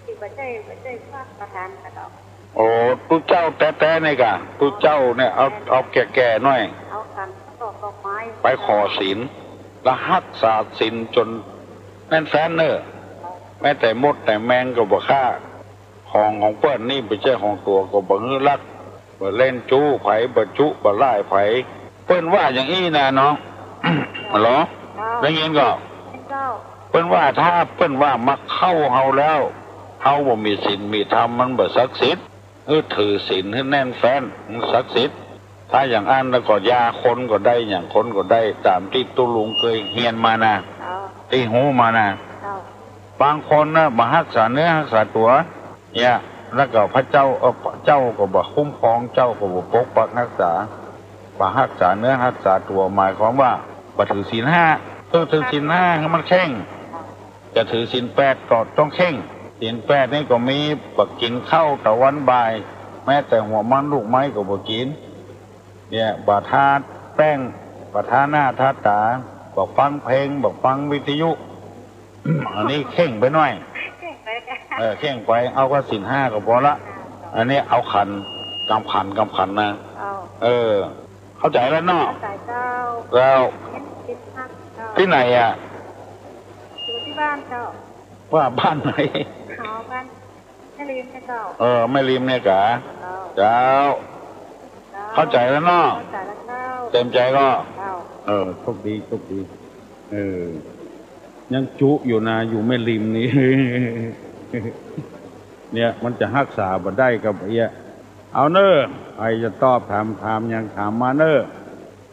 ตี้บ่ใจ้ บ่ใจ้พระประธานกาดอก โอ้ ตุ๊เจ้าแต๊ๆ นี่ก่ะ ตุ๊เจ้าเนี่ย เอา เอาแก่ๆ หน้อย เอาขันดอก ดอกไม้ ไปขอศีล แล้วฮักษาศีลจ๋นแน่นแฟ้นเน่อ แม้แต่มดแต่แมงก็บ่ฆ่า ของของเปิ้นนี่บ่ใจ้ของตั๋วก็บ่หื้อลัก บ่เล่นจู๊ใผ บ่จุ บ่ล่ายใผ เปิ้นว่าอย่างอี้นะน้อง ฮัลโหล เจ้า ได้ยินก่อ เจ้า เปิ้นว่าถ้าเปิ้นว่ามาเข้าเฮาแล้ว เฮาบ่มีศีลมีธรรมมันบ่ศักดิ์สิทธิ์ หื้อถือศีลหื้อแน่นแฟ้น มันศักดิ์สิทธิ์ ถ้าอย่างอั้นแล้วก็ยาคนก็ได้ หยังคนก็ได้ ต๋ามตี้ตุ๊ลุงเกยเฮียนมานะ เจ้า ตี้ฮู้มานะ เจ้า บางคนนะ บ่ฮักษาเนื้อฮักษาตั๋ว เนี่ย แล้วก็พระเจ้า เอ่อ เจ้าก็บ่คุ้มครอง เจ้าก็บ่ปกปักฮักษา บ่ฮักษาเนื้อฮักษาตั๋ว หมายความว่าบ่ถือศีลห้า ต้องถือศีลห้าหื้อมันเคร่ง จะถือศีลแปดก็ต้องเคร่ง ศีลแปดนี่ก็มีบ่กิ๋นข้าวตะวันบ่าย แม้แต่หัวมันลูกไม้ก็บ่กิ๋น เนี่ย บ่ทาแป้ง บ่ทาหน้าทาต๋า บ่ฟังเพลง บ่ฟังวิทยุ อันนี้เคร่งไปหน้อย เคร่งไป เออ เคร่งไป เอาแค่ศีลห้าก็พอละ อันนี้เอาขัน กำขัน กำขันนะ เจ้า เออ เข้าใจ๋แล้วเนาะ เข้าใจ๋เจ้า แล้ว เห็นติดพักเจ้า ตี้ไหนอะ อยู่ตี้บ้านเจ้า ว่าบ้านไหน อ๋อ บ้านแม่ริมเนี่ยเจ้า เออ แม่ริมเนี่ยกา เจ้า เจ้า เข้าใจ๋แล้วเนาะ เข้าใจ๋แล้วเจ้า เต๋มใจ๋ก่อ เจ้า เออ โชคดี โชคดี เออ ยังจุอยู่นะ อยู่แม่ริมนี่ เนี่ย มันจะฮักษาบ่ได้ก็เอี้ย เอาเน่อ ใผจะตอบถาม ถามหยังถามมาเน่อ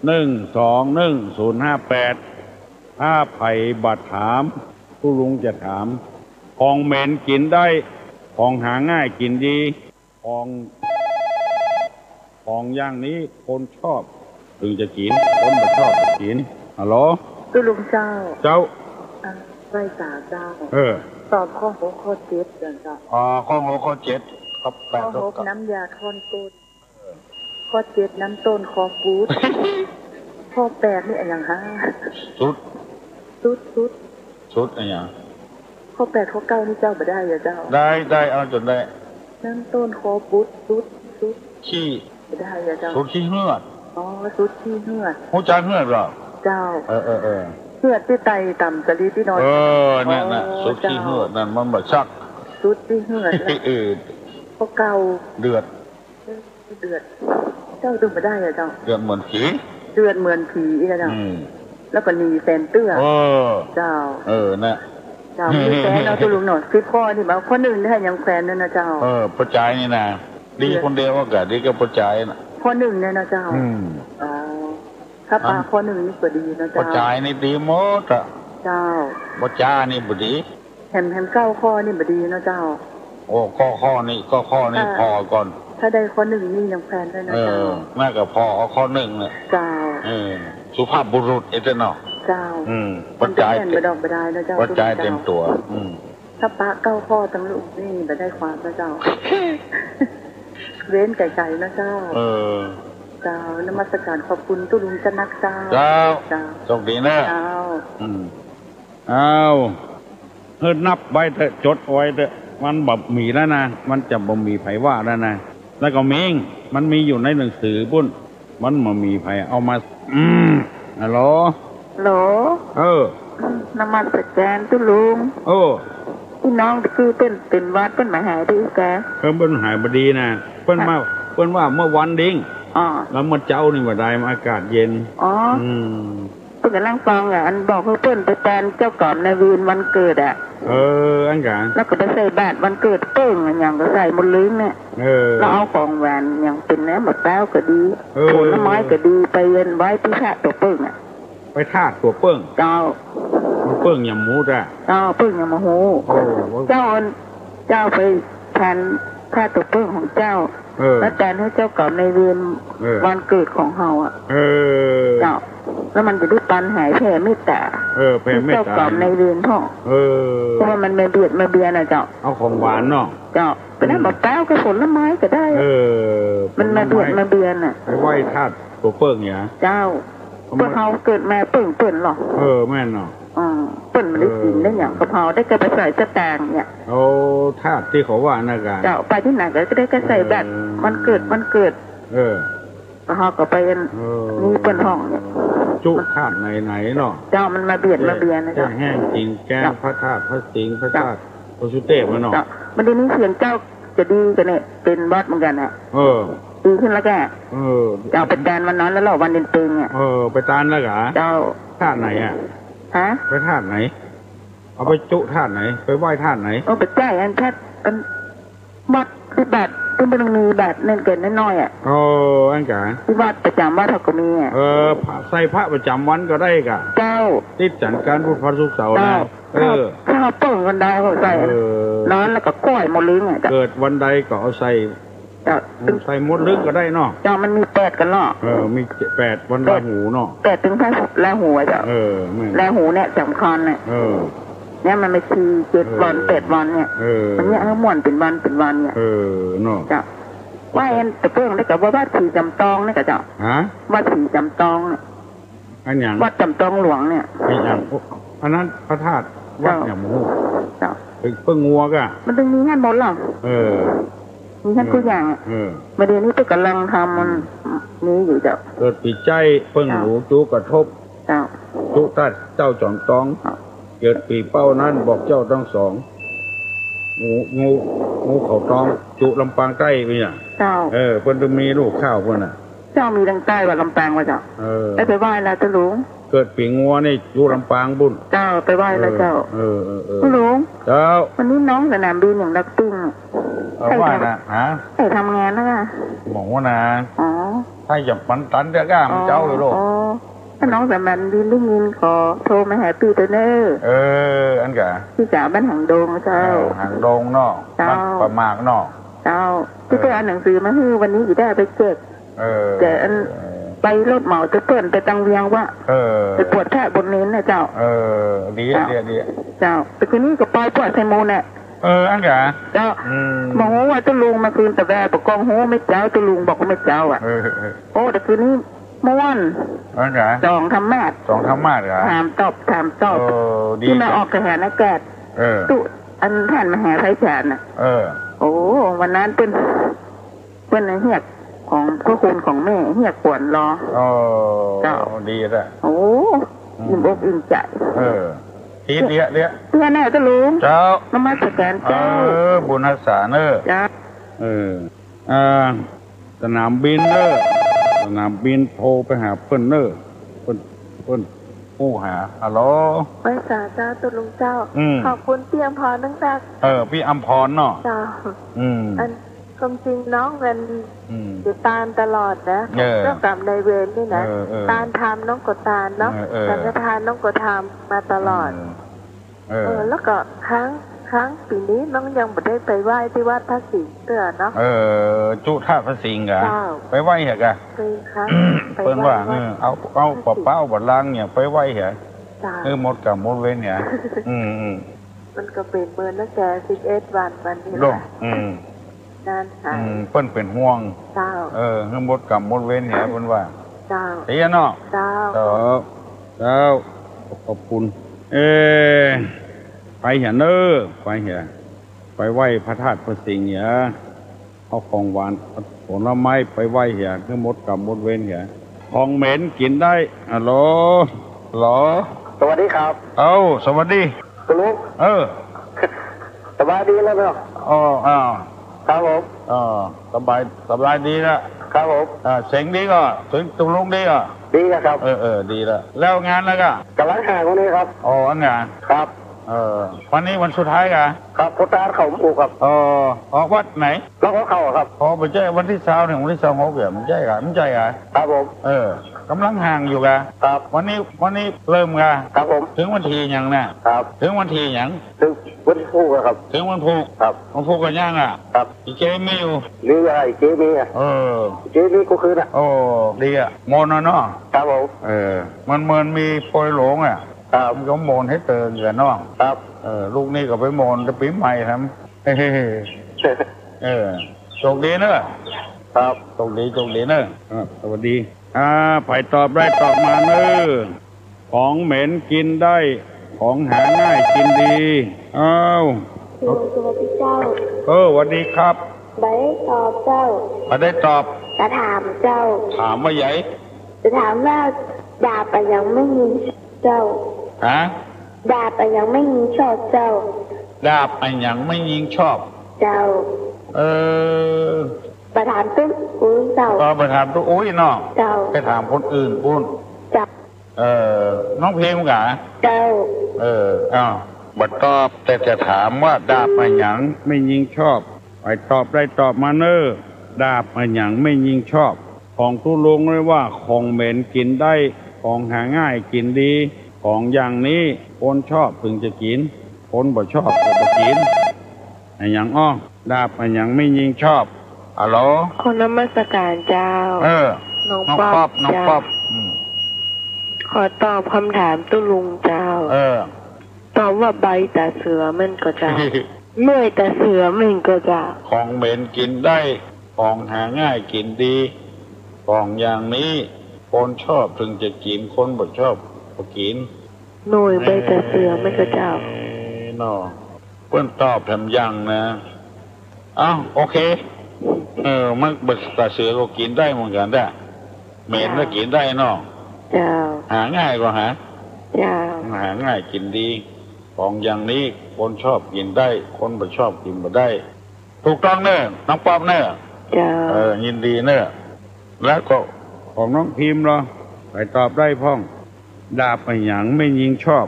หนึ่งสองหนึ่งศูนย์ห้าแปด ถ้าใผบ่ถาม ตุ๊ลุงจะถาม ของเหม็นกิ๋นได้ ของหาง่ายกิ๋นดี ของ ของอย่างนี้คนชอบเถิงจะกิ๋น คนบ่ชอบบ่กิ๋น ฮัลโหล ตุ๊ลุงเจ้า เจ้า อ่า ไหว้สาเจ้า เออ ตอบข้อหกข้อเจ็ดเถิงเจ้า อ๋อ ข้อหกข้อเจ็ด ข้อแปด ข้อหก ข้อเก้า น้ำยาถ่อนก้น เออ ข้อเจ็ด น้ำต้นคอปูด ข้อแปด นี่อะหยังฮะ สุด สุด สุด สุดอะหยัง ข้อแปด ข้อเก้า นี่เจ้าบ่ได้เหรอเจ้า ได้ ได้ เอาจ๋นได้ น้ำต้นคอปูด สุด สุด ขี้ บ่ได้เหรอเจ้า สุดขี้เหือด อ๋อ สุดขี้เหือด ฮู้จักเหือดบ่ เจ้า เออ เออ เออ เหือดตี้ไตต่ำสะลีตี้น้อย เออ นั่นน่ะ อ๋อ สุดขี้เหือด เจ้า นั่นมันบ่ซัก สุดขี้เหือด เออ ข้อเก้า เดือด เดือด เจ้า ดูบ่ได้เหรอเจ้า เดือดเหมือนผี เดือดเหมือนผีอีกแล้วเจ้า อืม แล้วก็หนีแสนเตื้อ เออ เจ้า เออ น่ะ เจ้า มีแสนเนาะ ตุ๊ลุงเนาะ สิบข้อนี่บ่ ข้อหนึ่งนี่ยังแขวนอยู่นะเจ้า เออ ป้อจายนี่นะ ดีคนเดียวก็ดีกับป้อจายน่ะ ข้อหนึ่งเนี่ยนะเจ้า อืม อ๋อ ถ้าปะ อัน ข้อหนึ่งนี่ก็ดีนะเจ้า ป้อจายนี่ดีหมดอะ เจ้า ป้อจายนี่บ่ดี แหม แหมเก้าข้อนี่บ่ดีเนาะเจ้า โอ้ เก้าข้อนี่ เก้าข้อนี่ ถ้า ผ่อก่อน ถ้าได้ข้อหนึ่งนี่ยังแขวนได้เนาะเจ้า เออ แม่ก็ผ่อเอาข้อหนึ่งเนี่ย เจ้า เออ สุภาพบุรุษเอเตอร์เนาะ เจ้า อืม มันจะแม่นบ่ดอกบ่ดายเนาะเจ้า ป้อจายเต๋มตั๋ว อืม ถ้าปะเก้าข้อตังลูกนี่บ่ได้ความเนาะเจ้า เว้นไกลๆเนาะเจ้า เออ เจ้า นมัสการขอบคุณตุ๊ลุงจะนักเจ้า เจ้า เจ้า โชคดีนะ เจ้า อืม อ้าว เฮานับไว้เต๊อะ จ๋ดไว้เต๊อะ มันบ่มีแล้วนะ มันจะบ่มีใผว่าแล้วนะ แล้วก็มี มันมีอยู่ในหนังสือปุ้น มันบ่มีใผเอามา อืม ฮัลโหล ฮัลโหล เออ นมัสการตุ๊ลุง เออ ตี้น้องตะกี้เปิ้นเป๋นหวัดเปิ้นบ่หายดีกา เออ เปิ้นหายบ่ดีนะ เปิ้นมา ค่ะ เปิ้นว่าเมื่อวันดิง อ๋อ แล้วเมื่อเจ๊านี่บ่ดาย มันอากาศเย็น อ๋อ อืม เปิ้นก่ำลังฟังอะ อันบอกหื้อเปิ้นไปแตนเจ้ากรรมนายเวรวันเกิดอะ เออ อันกะ แล้วก็ไปใส่บาตรวันเกิดเปิ้งอะ หยังก็ใส่หมดเลยเนี่ย เออ แล้วเอาของหวานหยังเป๋นน้ำมะพร้าวก็ดี เออ ผลไม้ก็ดี ไปเวียนไหว้ตี้ธาตุตั๋วเปิ้งอะ ไปธาตุตั๋วเปิ้ง เจ้า มันเปิ้งหยังหมู่จ้ะ เจ้า เปิ้งหยังบ่ฮู้ โอ้ เจ้า เจ้าไปแตนธาตุตั๋วเปิ้งของเจ้า เออ แล้วแตนหื้อเจ้ากรรมนายเวร เออ วันเกิดของเฮาอะ เออ เจ้า แล้วมันจะได้ปันหายแผ่เมตต๋า เออ แผ่เมตต๋า หื้อเจ้ากรรมนายเวรพ่อง เออ เพราะว่ามันมาเบียดมาเบียนน่ะเจ้า เอาของหวานเนาะ เจ้า เป๋นน้ำ อืม มะพร้าวกับผลไม้ก็ได้ เออ มันมาเบียด ผลไม้ มาเบียนน่ะ ไปไหว้ธาตุตั๋วเปิ้งเนี่ย เจ้า เอามา เปิ้นเฮาเกิดมาเปิ้งเปิ้นหรอ เออ แม่นเนาะ อ่า เปิ้นบ่ได้กิ๋น เออ ได้หยังกับเฮา ได้แก่ไปใส่สตางค์เนี่ย โอ้ ธาตุตี้เขาว่านะกะ เจ้า ไปตี้ไหนก็ได้แก่ใส่บาตร เออ วันเกิด วันเกิด เออ แล้วเฮาก็ไปอัน เออ นี่เปิ้นห้องเนี่ย จุธาตุไหนๆเนาะ เจ้า มันมาเบียดมาเบียนนะเจ้า แก้แห้งกิ๋นแกง เจ้า พระธาตุพระสิงห์ พระธาตุ เจ้า พระสุเทพฯเนาะ เจ้า มันได้ยินเสียงเจ้าจะดีกันเนี่ย เป๋นหวัดเหมือนกั๋นน่ะ เออ ดีขึ้นแล้วแก เออ เจ้าไปแตนวันนั้นแล้วเหรอ วันเพ็ญเป๋งอะ เออ ไปแตนแล้วกะ เจ้า ธาตุไหนอะ ฮะ ไปธาตุไหน เอาไปจุธาตุไหน ไปไหว้ธาตุไหน เออ ไปใส่อันธาตุ อัน วัดตี้บาตรตี้มันมีบาตรนั่นเกินน้อยๆอะ โอ้ อันกะ ตี้วัดประจ๋ำวัดเฮาก็มีอะ เออ พระ ใส่พระประจ๋ำวันก็ได้กะ เจ้า ติดจันทร์อังคารพุธพฤหัสศุกร์เสาร์นะ เจ้า เออ ถ้าเปิ้งกันได้ก็ใส่ เออ นอนแล้วก็ก้อยหมดเลยเนี่ย เจ้า เกิดวันใดก็เอาใส่ เจ้า ใส่หมดเลยก็ได้เนาะ เจ้า มันมีแปดกั๋นเนาะ เออ มีแปดวัน แปด ราหูเนาะ แปดเถิงพระราหูอะเจ้า เออ แม่น ราหูเนี่ยสำคัญเนี่ย เออ เนี่ยมันมาทีเจ็ดวัน เออ แปดวันเนี่ย เออ มันเนี่ยหื้อม่วนเป๋นวันเป๋นวันเนี่ย เออ เนาะ เจ้า ว่าอันตะเปิ้งได้กับว่าวัดศรีจำตองเนี่ยกะเจ้า ฮะ วัดศรีจำตองเนี่ย อันหยัง วัดจำตองหลวงเนี่ย อันหยัง อันนั้นพระธาตุวัด เจ้า หยังบ่ฮู้ เจ้า ไปเปิ้งงัวกะ มันตึงมีหั้นหมดเหรอ เออ มีหั้นกู้อย่างอะ เออ บ่าเดี่ยวนี้เปิ้นก่ำลังทำมัน อืม มีอยู่เจ้า เกิดปีใจ๊เปิ้ง เจ้า หลูจุกระทบ เจ้า จุธาตุเจ้าจ๋องตอง เจ้า เกิดปีเป้านั้นบอกเจ้าตังสอง งู งู งูเขาตอง จุลำปางใต้เนี่ย เจ้า เออ เปิ้นตึงมีลูกข้าวเปิ้นน่ะ เจ้า มีตางใต้ว่าลำปางวะเจ้า เออ ได้ไปไหว้แล้วเจ้าลุง เกิดปีงัวนี่อยู่ลำปางปู๊น เจ้า ไปไหว้แล้วเจ้า เออ เออ เออ เออ เจ้าลุง เจ้า วันนี้น้องสนามบินอย่างลักปิ้ง เออ ใครทำ ว่านะ ฮะ ใครทำงานนะ หมอนะ อ๋อ ใครจะปันตันเตื้อก้า มันเจ้าอยู่โลก อ๋อ ถ้าน้องสนามบินได้ยินขอโทรมาหาปี้เต๊อะเน่อ เออ อันกะ ปี้จ๋าบ้านหางดงเจ้า เออ หางดงเนาะ เจ้า บ้านป่าหมากเนาะ เจ้า เออ ตี้เปิ้นเอาหนังสือมาหื้อวันนี้ อี่ได้ไปแจก เออ แจกอัน เออ ไปรถเหมาเจ้าเปิ้นไปตังเวียงวะ เออ ไปปวดพระปวดเณรนะเจ้า เออ ดีอะ เจ้า ดีอะ ดีอะ เจ้า แต่คืนนี้ก็ไปปวดไซมูลน่ะ เออ อันกะ เจ้า อืม บ่ฮู้ว่าเจ้าลุงเมื่อคืนตะแวประกองฮู้แม่เจ้า เจ้าลุงบอกว่าแม่เจ้าอะ เออ เออ โอ้ แต่คืนนี้ม่วน อันกะ สองธรรมาสน์ สองธรรมาสน์เหรอ ถามตอบ ถามตอบ เออ ดี ตี้มา จ้ะ ออกกระแสอากาศ เออ ตุ๊ อันท่านมหาไพศาลน่ะ เออ โอ้ วันนั้นเปิ้น เปิ้นเฮียกของพระคุณของแม่ เฮียกขวัญลอ เออ เจ้า ดีละ โอ้ อืม อิ่มอกอิ่มใจ๋ เออ ดี เดียะ เดียะ เตื้อเน่อเจ้าลุง เจ้า นมัสการเจ้า เออ บุญฮักษาเน่อ เจ้า เออ อ่า สนามบินเน่อ สนามบินโทรไปหาเปิ้นเน่อ เปิ้น เปิ้นโทรหา ฮัลโหล ไหว้สาเจ้าตุ๊ลุงเจ้า อืม ขอบคุณปี้อำพรนัก เออ ปี้อำพรเนาะ เจ้า อืม อัน ความจริงน้องมัน อืม ติดตามตลอดนะ เออ เจ้ากรรมนายเวรนี่นะ เออ เออ ตานทำน้องก็ตานเนาะ เออ เออ สังฆทานน้องก็ทำมาตลอด เออ เออ เออ แล้วก็ครั้ง ครั้งปี๋นี้น้องยังบ่ได้ไปไหว้ตี้วัดพระสิงห์เตื้อเนาะ เออ จุฑาตุพระสิงห์กะ เจ้า ไปไหว้เหรอกะ ไปครั้ง ไปไหว้ เปิ้นว่า วัด เออ เอา เอา พระสิงห์ เป๋าๆ บัลลังก์เนี่ยไปไหว้เหรอ เจ้า เออ หมดกรรมหมดเวรเหรอ อืม อืม มันก็เป๋นเมินตั้งแต่สิบเอ็ดวันมานี่ โลก ละ อืม นานหาย อืม เปิ้นเป๋นห่วง เจ้า เออ หื้อหมดกรรมหมดเวรเหรอ เปิ้นว่า เจ้า เตี้ยเนาะ เจ้า เจ้า เจ้า ขอบคุณ เออ ไปเหรอเน่อ ไปเหรอ ไปไหว้พระธาตุพระสิงห์เหรอ เอาของหวานผลไม้ไปไหว้เหรอ หื้อหมดกรรมหมดเวรเหรอ ของเหม็นกิ๋นได้ ฮัลโหล ฮัลโหล สวัสดีครับ เอ้า สวัสดี ตุ๊ลุง เออ สบายดีแล้วเนาะ อ๋อ อ้าว ครับผม อ๋อ สบาย สบายดีละ ครับผม อ่า เสียงดีก่อ เสียงตุ๊ลุงดีก่อ ดีแล้วครับ เออ เออ ดีละ แล้วงานแล้วก่อ ก๋ำลังหาคนนี้ครับ อ๋อ อันงาน ครับ เออ วันนี้วันสุดท้ายก่อ ครับ พุทธาเขาผูกครับ อ๋อ ออกวันไหน แล้วก็เข้าครับ อ๋อ บ่ใจ้วันตี้ซาวเถิงวันตี้ซาวหกเหรอ บ่ใจ้ก่อ บ่ใจ้ก่อ ครับผม เออ ก๋ำลังหาอยู่ก่อ ครับ วันนี้ วันนี้เริ่มก่อ ครับผม เถิงวันตี้หยังน่ะ ครับ เถิงวันตี้หยัง เถิงวันพูกอะครับ เถิงวันพูก ครับ วันพูกก็ยังอะ ครับ อี่เจ๊มีอยู่ มีอะไร อี่เจ๊มีอะ เออ อี่เจ๊มีกู้คืนอะ โอ้ ดีอะ โมนอะเนาะ ครับผม เออ มันเหมือนมีปอยหลงอะ ครับ มันก็โมนหื้อเติงกั๋นเนาะ ครับ เออ ลูกนี้ก็ไปโมนแต่ปี๋ใหม่ทำ เออ โชคดีเน่อ ครับ โชคดี โชคดีเน่อ อ่า สวัสดี อ่า ใผตอบได้ตอบมาเน่อ ของเหม็นกิ๋นได้ ของหาง่ายกิ๋นดี อ้าว ฮัลโหล สวัสดีเจ้า เออ สวัสดีครับ บ่ได้ตอบเจ้า บ่ได้ตอบ จะถามเจ้า ถามว่าใหญ่ จะถามว่าดาบอะหยังแม่ญิงชอบเจ้า ฮะ ดาบอะหยังแม่ญิงชอบเจ้า ดาบอะหยังแม่ญิงชอบ เจ้า เออ บ่ถามตุ๊ลุงเจ้า เออ บ่ถามตุ๊ลุงเนาะ เจ้า ไปถามคนอื่นปู๊น เจ้า เออ น้องพิมก่อ เจ้า เออ อ้าว บ่ตอบ แต่จะถามว่าดาบอะหยังแม่ญิงชอบ ใผตอบได้ตอบมาเน่อ ดาบอะหยังแม่ญิงชอบ ของตุ๊ลุงเรียกว่าของเหม็นกิ๋นได้ ของหาง่ายกิ๋นดี ของอย่างนี้คนชอบเถิงจะกิ๋น คนบ่ชอบก็บ่กิ๋น อะหยังอ้อ ดาบอะหยังแม่ญิงชอบ ฮัลโหล ขอนมัสการเจ้า เออ น้อง น้องป๊อป ป๊อป น้องป๊อป เจ้า อืม ขอตอบกำถามตุ๊ลุงเจ้า เออ ตอบว่าใบต๋าเสือแม่นก่อเจ้า เมื่อยต๋าเสือแม่นก่อเจ้า ของเหม็นกิ๋นได้ ของหาง่ายกิ๋นดี ของอย่างนี้คนชอบเถิงจะกิ๋น คนบ่ชอบบ่กิ๋น หน่วยใบต๋าเสือแม่นก่อเจ้า เอ้ย เนาะ เปิ้นตอบแถมยังนะ เอ้า โอเค เออ มันใบต๋าเสือก็กิ๋นได้เหมือนกั๋นแต๊ เหม็นก็กิ๋นได้เนาะ เจ้า หาง่ายก็หา เจ้า หาง่ายกิ๋นดี ของอย่างนี้คนชอบกิ๋นได้ คนบ่ชอบกิ๋นบ่ได้ ถูกต้องเน่อ น้องป๊อปเน่อ เจ้า เออ ยินดีเน่อ แล้วก็ ของน้องพิมพ์เหรอ ไปตอบได้พ่อง ดาบอะหยังแม่ญิงชอบ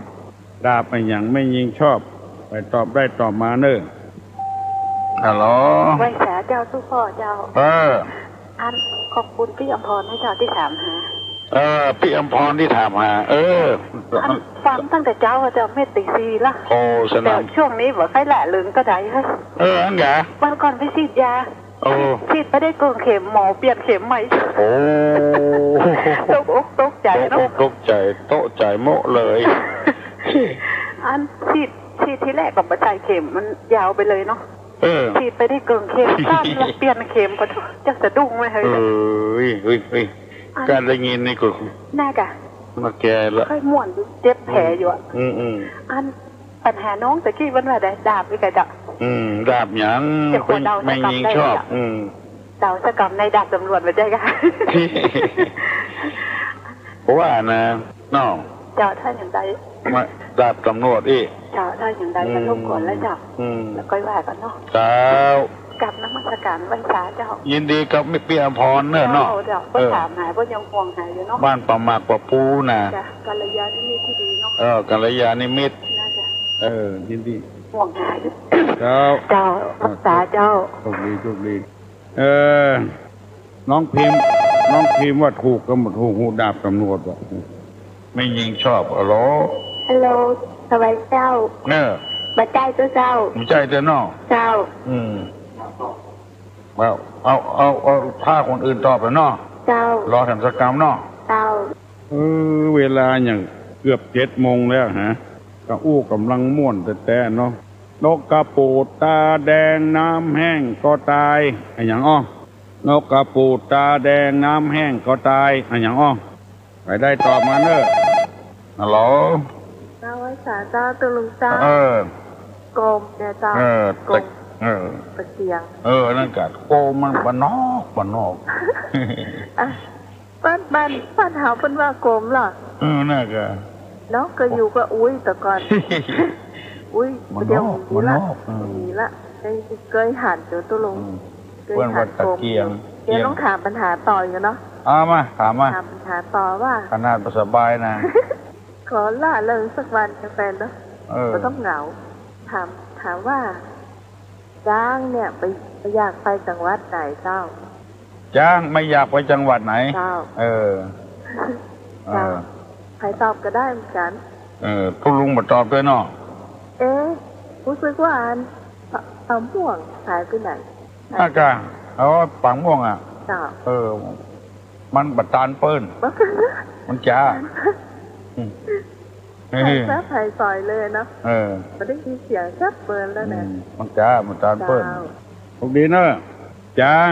ดาบอะหยังแม่ญิงชอบ ไปตอบได้ตอบมาเน่อ ฮัลโหล ไหว้สาเจ้าตุ๊พ่อเจ้า เออ อันขอบคุณปี้อำพรนะเจ้าตี้ถามหา เออ ปี้อำพรตี้ถามหา เออ อันฟังตั้งแต่เจ๊าอะเจ้า เม็ดตี้สี่ละ โอ้ สนาม แต่ช่วงนี้บ่ค่อยละเริงเต้าใดเฮ้ย เออ อั้นกะ วันก่อนไปฉีดยา โอ้ ฉีดไปได้เกินเข็ม หมอเปลี่ยนเข็มใหม่ โอ้ ตกอกตกใจ๋ ตกอก เนาะ ตกใจ๋ โต๊ะใจ๋โมะเลย อันฉีด ฉีดทีแรกก็บ่ใส่เข็ม มันยาวไปเลยเนาะ เออ ฉีดไปได้เกินเข็ม ซ้ำแล้วเปลี่ยนเข็ม ปะโถ จะสะดุ้งไหมเฮ้ย เอ้ย เอ้ย เอ้ย อัน การได้ยินนี่ก็ น่ากะ มาแก่ละ ค่อยม่วน เจ็บแผลอยู่อะ อืม อืม อัน ปัญหาน้องตะกี้มันว่าได้ดาบอีกอะเจ้า อืม ดาบหยัง เดี๋ยวขอเดาสักกำได้ไหม แม่ญิงชอบ อืม เดาสักกำในดาบตำรวจบ่ใจ้กะ เพราะว่านะ น้อง เจ้า ถ้าอย่างใด มา ดาบตำรวจอี้ เจ้า ถ้าอย่างใดก็รบกวนแล้วเจ้า อืม แล้วค่อยว่ากั๋นเนาะ เจ้า กราบนมัสการไหว้สาเจ้า ยินดีกับปี้อำพรเน่อเนาะ เจ้า เจ้า เออ เปิ้นถามหา เปิ้นยังห่วงหาอยู่เนาะ บ้านป่าหมากป่าปูนะ จ้ะ กัลยาณมิตรตี้ดีเนาะ เออ กัลยาณมิตร น่าจะ เออ ยินดี ห่วงหาอยู่ เจ้า เจ้า รักษาเจ้า โชคดี โชคดี เออ น้องพิมพ์ น้องพิมพ์ว่าถูกกะบ่ถูก ฮู้ดาบตำรวจว่ะ แม่ญิงชอบ ฮัลโหล ฮัลโหล สวัสดีเจ้า เออ บ่ใจ้เต๊อะเจ้า บ่ใจ้เต๊อะเนาะ เจ้า อืม เอา เอา เอา เอา ถ้าคนอื่นตอบแล้วเนาะ เจ้า รอแถมสักกำเนาะ เจ้า เออ เวลายังเกือบเจ็ดโมงแล้วฮะ กะอู้ก่ำลังม่วนแต๊ๆ เนาะ นกกระปูดตาแดงน้ำแห้งก็ตาย อะหยังอ้อ นกกระปูดตาแดงน้ำแห้งก็ตาย อะหยังอ้อ ใผได้ตอบมาเน่อ ฮัลโหล เจ้า ไหว้สาเจ้า ตุ๊ลุงเจ้า เออ โกมเนี่ยเจ้า เออ โกม ตะ เออ ตะเกียง เออ นั่นกะ โกมมันบ้านนอก บ้านนอก อ่ะ บ้าน บ้าน บ้านเฮาเปิ้นว่าโกมเหรอ เออ น่ากะ เนาะ ก็อยู่กับอุ๊ยแต่ก่อน อุ๊ย บ้านนอก เดี๋ยวนี้ละ บ้านนอก เออ มีละ เคย เคยหันอยู่ตุ๊ลุง อืม เคยหัน เปิ้นว่าตะเกียง โกมอยู่ เดี๋ยวต้องถามปัญหาต่ออยู่เนาะ เอามา ถามมา ถามปัญหาต่อว่า ขนาดบ่สบายนะ ขอล่าเริงสักวันกาแฟเนาะ เออ บ่ต้องเหงา ถาม ถามว่า จ๊างเนี่ยไป ไปอยากไปจังหวัดไหนเจ้า จ๊างไม่อยากไปจังหวัดไหน เจ้า เออ เจ้า เออ ใผตอบก็ได้เหมือนกั๋น เออ ตุ๊ลุงบ่ตอบด้วยเนาะ เอ๊ะ ฮู้สึกว่าอัน ปะ ปะม่วงหายไปไหน อากาศ เอาปะม่วงอะ เจ้า เออ มันบ่ตานเปิ้น มันจ๊า อืม เออ ใผซับใผสอยเลยเนาะ เออ บ่ได้ยินเสียงซับเปิ้นแล้วนะ อืม มันจ๊า มันตานเปิ้น เจ้า โชคดีเน่อ จ๊าง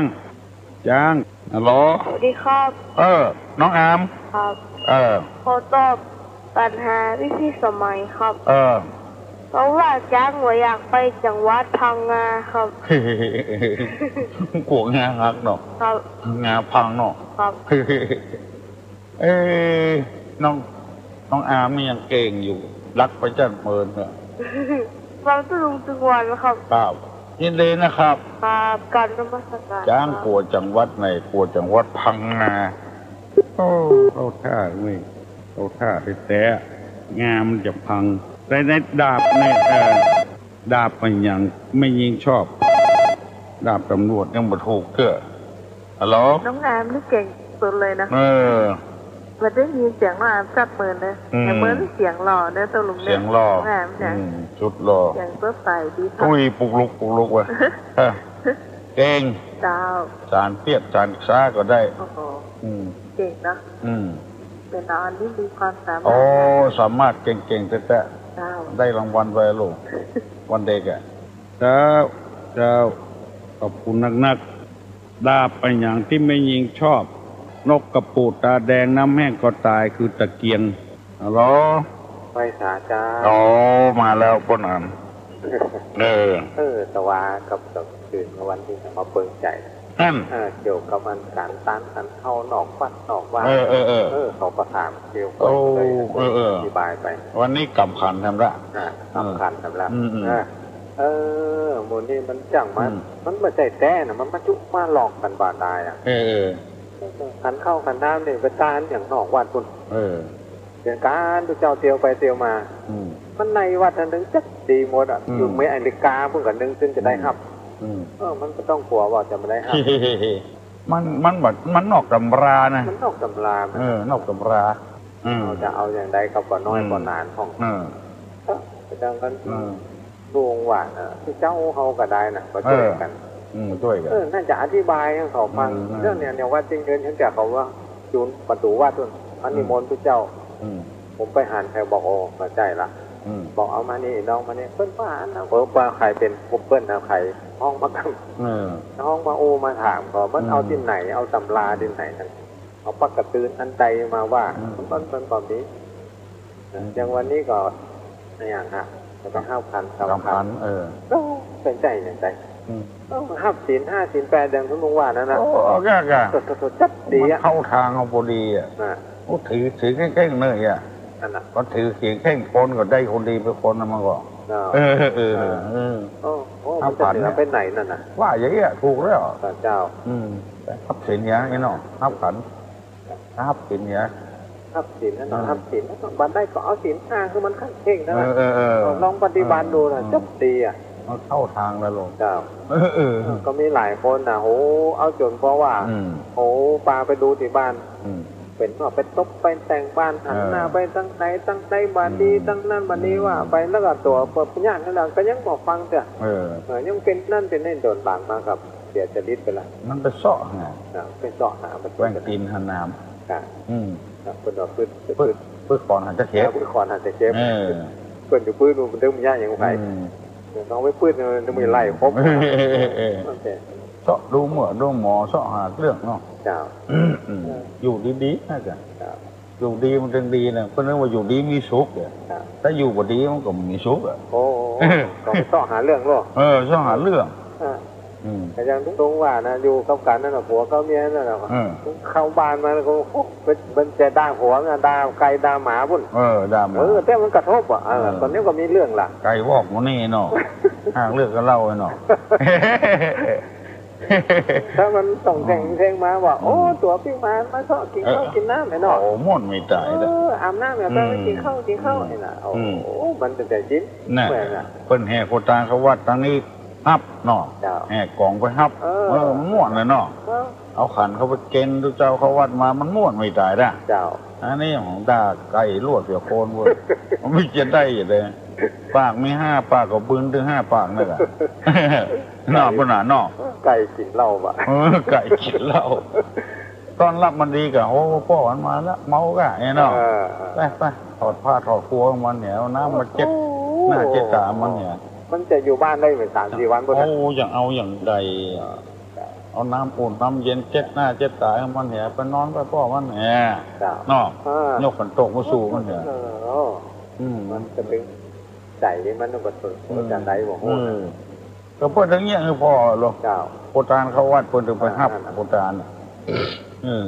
จ๊าง ฮัลโหล สวัสดีครับ เออ น้องอาม ครับ เออ ขอตอบปัญหาวิธีสมัยครับ เออ เพราะว่าจ๊างบ่อยากไปจังหวัดพังงาครับ กั๋วงาหักเนาะ ครับ งาพังเนาะ ครับ เอ๊ะ น้อง น้องอามนี่ยังเก่งอยู่ รักไปจันเมินเนี่ย ฟังตุ๊ลุงทุกวันครับ ครับ ยินดีนะครับ ครับ กราบนมัสการ จ๊าง ครับ กั๋วจังหวัดไหน กั๋วจังหวัดพังงา โอ้ เข้าท่าเว้ย เข้าท่าแต๊ๆ งามันจะพัง แต่ในดาบเนี่ย เอ่อ ดาบอะหยังแม่ญิงชอบ ดาบตำรวจยังบ่ถูกเตื้อ ฮัลโหล น้องอามนี่เก่งสุดเลยนะ เออ บ่ได้ยินเสียงน้องอามซับเปิ้นเลย อืม แต่เปิ้นเสียงหล่อเนี่ยตุ๊ลุงเนี่ย เสียงหล่อ น้องอามเนี่ย อืม สุดหล่อ เสียงสดใสดีครับ อุ้ย ปุกลุก ปุกลุกว่ะ เออ เก่ง เจ้า สารเปียกสารซ้าก็ได้ โอ้โห อืม เก่งเนาะ อืม เป๋นอันตี้มีความสามารถ โอ้ สามารถเก่งๆ แต๊ๆ เจ้า ได้รางวัลไปลูก วันเด็กอะ เจ้า เจ้า ขอบคุณนักๆ ดาบอะหยังตี้แม่ญิงชอบ นกกระปูดตาแดงน้ำแห้งก็ตายคือตะเกียง ฮัลโหล ไหว้สาเจ้า โอ้ มาแล้วป้อหนาน เออ เออ แต่ว่ากับ กับคืนวันนี้มาเปิงใจ๋ อั้น เออ เกี่ยวกับอันก๋านตานก๋านเฮานอกวัดนอกวา เออ เออ เออ เออ เขาก็ถามเกี่ยวกับ โอ้ เลย เออ เออ อธิบายไป วันนี้กำขันแถมละ อ่ะ เออ กำขันแถมละ อืม อืม เออ เออ หมู่นี้มันจังมา อืม มันบ่ใจ้แต๊นะ มันมาจุมาหลอกกั๋นบ่าดายอะ เออ เออ ขันข้าวขันน้ำนี่ไปต้านอย่างนอกวัดปู้น เออ เสียงก๋านตุ๊เจ้าเตียวไปเตียวมา อืม มันในวัดอันหนึ่งจักดีหมดอะ อืม อยู่เมกาอเมริกาปู้นกั๋นนึ่ง ซึ่งจะได้ฮับ อืม เออ มันก็ต้องกั๋วว่าจะบ่ได้ฮับ มัน มันบ่ มันนอกตำรานะ มันนอกตำรา เออ นอกตำรา อืม เฮาจะเอาอย่างใดกับป้อน้อย อืม ป้อหนานของ เออ เออ ดังนั้น อืม ลุงว่านะ ตุ๊เจ้าเฮาก็ได้นะ ก็ช่วยกั๋น เออ อืม ช่วยกั๋น เออ น่าจะอธิบายหื้อเขาฟัง อืม เรื่องเนี้ย เนี่ยวัดเจ๊งเงิน ฉันจะเขาว่า จูนประตู๋วัดปู้น อันนิมนต์ตุ๊เจ้า อืม ผมไปหันไปบอก โอ้ บ่ใจ้ละ อืม บอก เอามานี่ น้องมานี่ เปิ้นว่าอันนั้น เออ ว่าใผเป๋น เปิ้นนะ ใผฮ้องมากั๋น เออ ฮ้องมาอู้มาถามก็ มันเอา อืม ตี้ไหน เอาตำราตี้ไหนนั่น เอาปักกระตือนอันใดมาว่า อืม มัน มันก็มี อืม อย่างวันนี้ก็ อย่างฮะ ก็ต้องฮับขันสาม สามขัน ขัน เออ ก็เป๋นใจ้อย่างใด อืม ต้องฮับศีลห้าศีลแปดอย่างตี้ลุงว่านั่นนะ โอ้ เอาแก่ แก่ โถ่ โถ่ โถ่ จัดดีอะ มันเข้าตางเฮาพอดีอะ น่ะ โอ้ ถือ ถือเข่งๆ เลยอะ นั่นน่ะ ก็ถือเข่งๆ คนก็ได้คนดีไปคนนะมันก็ เนาะ เออ เออ เออ เออ เออ โอ้ โอ้ ฮับขัน มันจะเหนือไปไหนนั่นน่ะ ว่าอย่างเงี้ยถูกแล้ว เจ้า อืม ฮับศีลเนี่ย ไอ้น้อง ฮับขัน ฮับศีลเนี่ย ฮับศีลนั่นน่ะ อ่า ฮับศีลนั่นน่ะ บ่าใดก็เอาศีลห้าหื้อมันขั้นเข่งนะ เออ เออ เออ ลองปฏิบัติดูนะ เออ จักดีอะ มันเข้าตางแล้วลุง เจ้า เออ เออ เออ ก็มีหลายคนน่ะ โห เอาจ๋นเพราะว่า อืม โห ปาไปดูตี้บ้าน อืม เป๋นว่าไปตกไปแต่งบ้าน หันหน้า เออ ไปตางไหนตางใด บ่าดี อืม ตางนั้นบ่าดี อืม ว่าไป แล้วก็ตั๋วเปิ้นญาตินั่นน่ะ ก็ยังบ่ฟังเตื้อ เออ เออ ยังเป๋นนั่นเป๋นนี่ ต๋อนหลังมาก็เสียจริตไปละ มันไปเซาะหา อ่ะ ไปเซาะหา มัน แกว่งตี๋นหาหนาม ค่ะ อืม อ่ะ เปิ้นว่าปื๊ด ปื๊ด ปื๊ด ปื๊ดขอนหาตะเข็บ อ่ะ ปื๊ดขอนหาตะเข็บ เออ เปิ้นจะปื๊ดมันเรื่องมันยากอย่างไร อืม เดี๋ยวต้องไปปื๊ดมันจะมีไล่ครบ เออ เออ เออ โอเค เซาะดูเมื่อดูหมอ เซาะหาเรื่องเนาะ เจ้า อืม อืม อยู่ดีๆ น่าจะ เจ้า อยู่ดีมันจึงดีนะ เปิ้นเรียกว่าอยู่ดีมีสุขเนี่ย ครับ ถ้าอยู่บ่ดีมันก็บ่มีสุขอะ โอ้ ก็ไปเซาะหาเรื่องโลด เออ เซาะหาเรื่อง อ่ะ อืม ก็อย่างตี้ลุงว่านะ อยู่กับกั๋นนั่นน่ะ ผัวกับเมียนั่นน่ะ เออ เข้าบ้านมาแล้วก็ โอ้ เปิ้น เปิ้นจะด่าผัวนะ ด่าไก่ด่าหมาปู้น เออ ด่าหมา เออ แต่มันกระทบอะ เออ เออ ต๋อนนี้ก็มีเรื่องละ ไก่วอกหมู่นี่เนาะ หาเรื่องกับเฮาเนาะ ถ้ามันส่งเสียงเพลงมาว่า อืม โอ้ ตั๋วปิ้งมา มาเซาะกิ๋นข้าว เออ กิ๋นน้ำไอ้เนาะ โอ้ ม่วนไม่ตายเลย เออ อาบน้ำเนี่ย อืม ไปกิ๋นข้าว กิ๋นข้าว อืม นี่น่ะ โอ้ อืม โอ้ มันจะได้ยิน น่ะ เมื่อน่ะ เปิ้นแห่โคตางเข้าวัดตางนี้ฮับเนาะ เจ้า แห่ก๋องไปฮับ เออ เออ มันม่วนเลยเนาะ เออ เอาขันเข้าไปเก็นตุ๊เจ้าเข้าวัดมา มันม่วนไม่ตายนะ เจ้า อันนี้ของด่าไก่ลวดเสียโคนเว้ย มันไม่จะได้เลย ปากมีห้าปากก็บึนถึงห้าปากนั่นแหละ เนาะ ปุ้นน่ะเนาะ ไก่กิ๋นเหล้าบ่ะ เออ ไก่กิ๋นเหล้า ต้อนฮับมันดีก่ะ โอ้ ป้อมันมาละ เมาก่ะ ไอ้เนาะ เออ ไป ไป ถอดผ้าถอดกั๊วมันเนี่ย เอาน้ำมาเจ็ด โอ้โห หน้าเจ็ดต๋ามันเนี่ย มันจะอยู่บ้านได้เป๋นสามสี่วันปุ้นน่ะ โอ้ อย่างเอาอย่างใดอะ เอาน้ำอุ่นน้ำเย็นเจ็ดหน้าเจ็ดต๋ามันเนี่ย ไปนอนไปป้อมันเนี่ย เจ้า เนาะ เออ ยกขันโตกมาสู่มันเนี่ย เออ อืม มันจะเป๋นใจ๋มันก็เป๋น อืม จะได้บ่ฮู้ อืม ก็เปิ้นอย่างเงี้ยหื้อป้อโลด เจ้า โคตางเข้าวัดเปิ้นถึงไปฮับ อ่า โคตาง อืม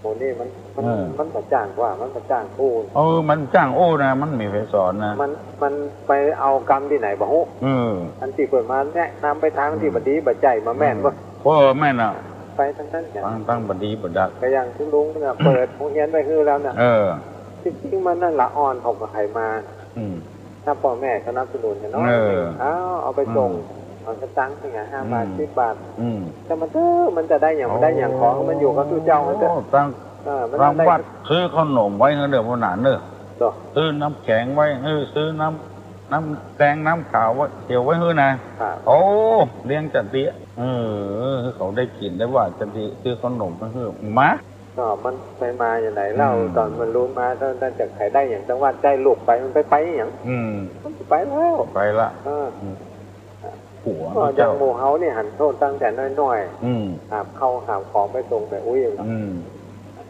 โห นี่มัน มัน เออ มันบ่จ้างว่า มันบ่จ้างอู้ เออ มันจ้างอู้นะ มันมีใผสอนนะ มัน มันไปเอากำตี้ไหนบ่ฮู้ เออ อันตี้เปิ้นมาแนะนำไปตางตี้ อืม บ่ดีบ่ใจ้ บ่แม่น อืม บ่ เออ แม่นอะ ไปตางนั้นเนี่ย ตาง ตางบ่ดีบ่ดัก ก็อย่างตี้ลุงเนี่ย เปิดโฮงเฮียนไว้หื้อแล้วเนี่ย เออ จริงๆ มันนั่นละอ่อนเขาก็ใค่มา อืม ถ้าป้อแม่สนับสนุนเนี่ยเนาะ เออ เอา เอาไปส่ง อืม เอาสตางค์เนี่ย ห้าบาท อืม สิบบาท อืม แต่มันเถอะ มันจะได้หยัง มันได้หยัง ของมันอยู่กับตุ๊เจ้ามันเถอะ โอ้ ตาง เออ มัน ตาง ได้ วัดซื้อเข้าหนมไว้หื้อเด้อ พ่อหนานเด้อ เจ้า ซื้อน้ำแข็งไว้หื้อ ซื้อน้ำ น้ำแดงน้ำขาวไว้ เขียวไว้หื้อนะ ครับ โอ้ เลี้ยงจะเตี้ย เออ เขาได้กิ๋นได้ว่าจะดี ซื้อเข้าหนมไว้หื้อ มา ก็มันไปมาอย่างไหนเล่า อืม ต๋อนมันลุนมา ถ้า ถ้าจะใค่ได้หยังตางวัดใจ้ลูกไป มันไป ไปหยัง อืม มันไปแล้ว ไปละ เออ อืม หัว ก็อย่างหมู่เฮานี่หันโทษตั้งแต่น้อยๆ อืม หาบข้าวหาบของไปส่งแม่อุ๊ย อืม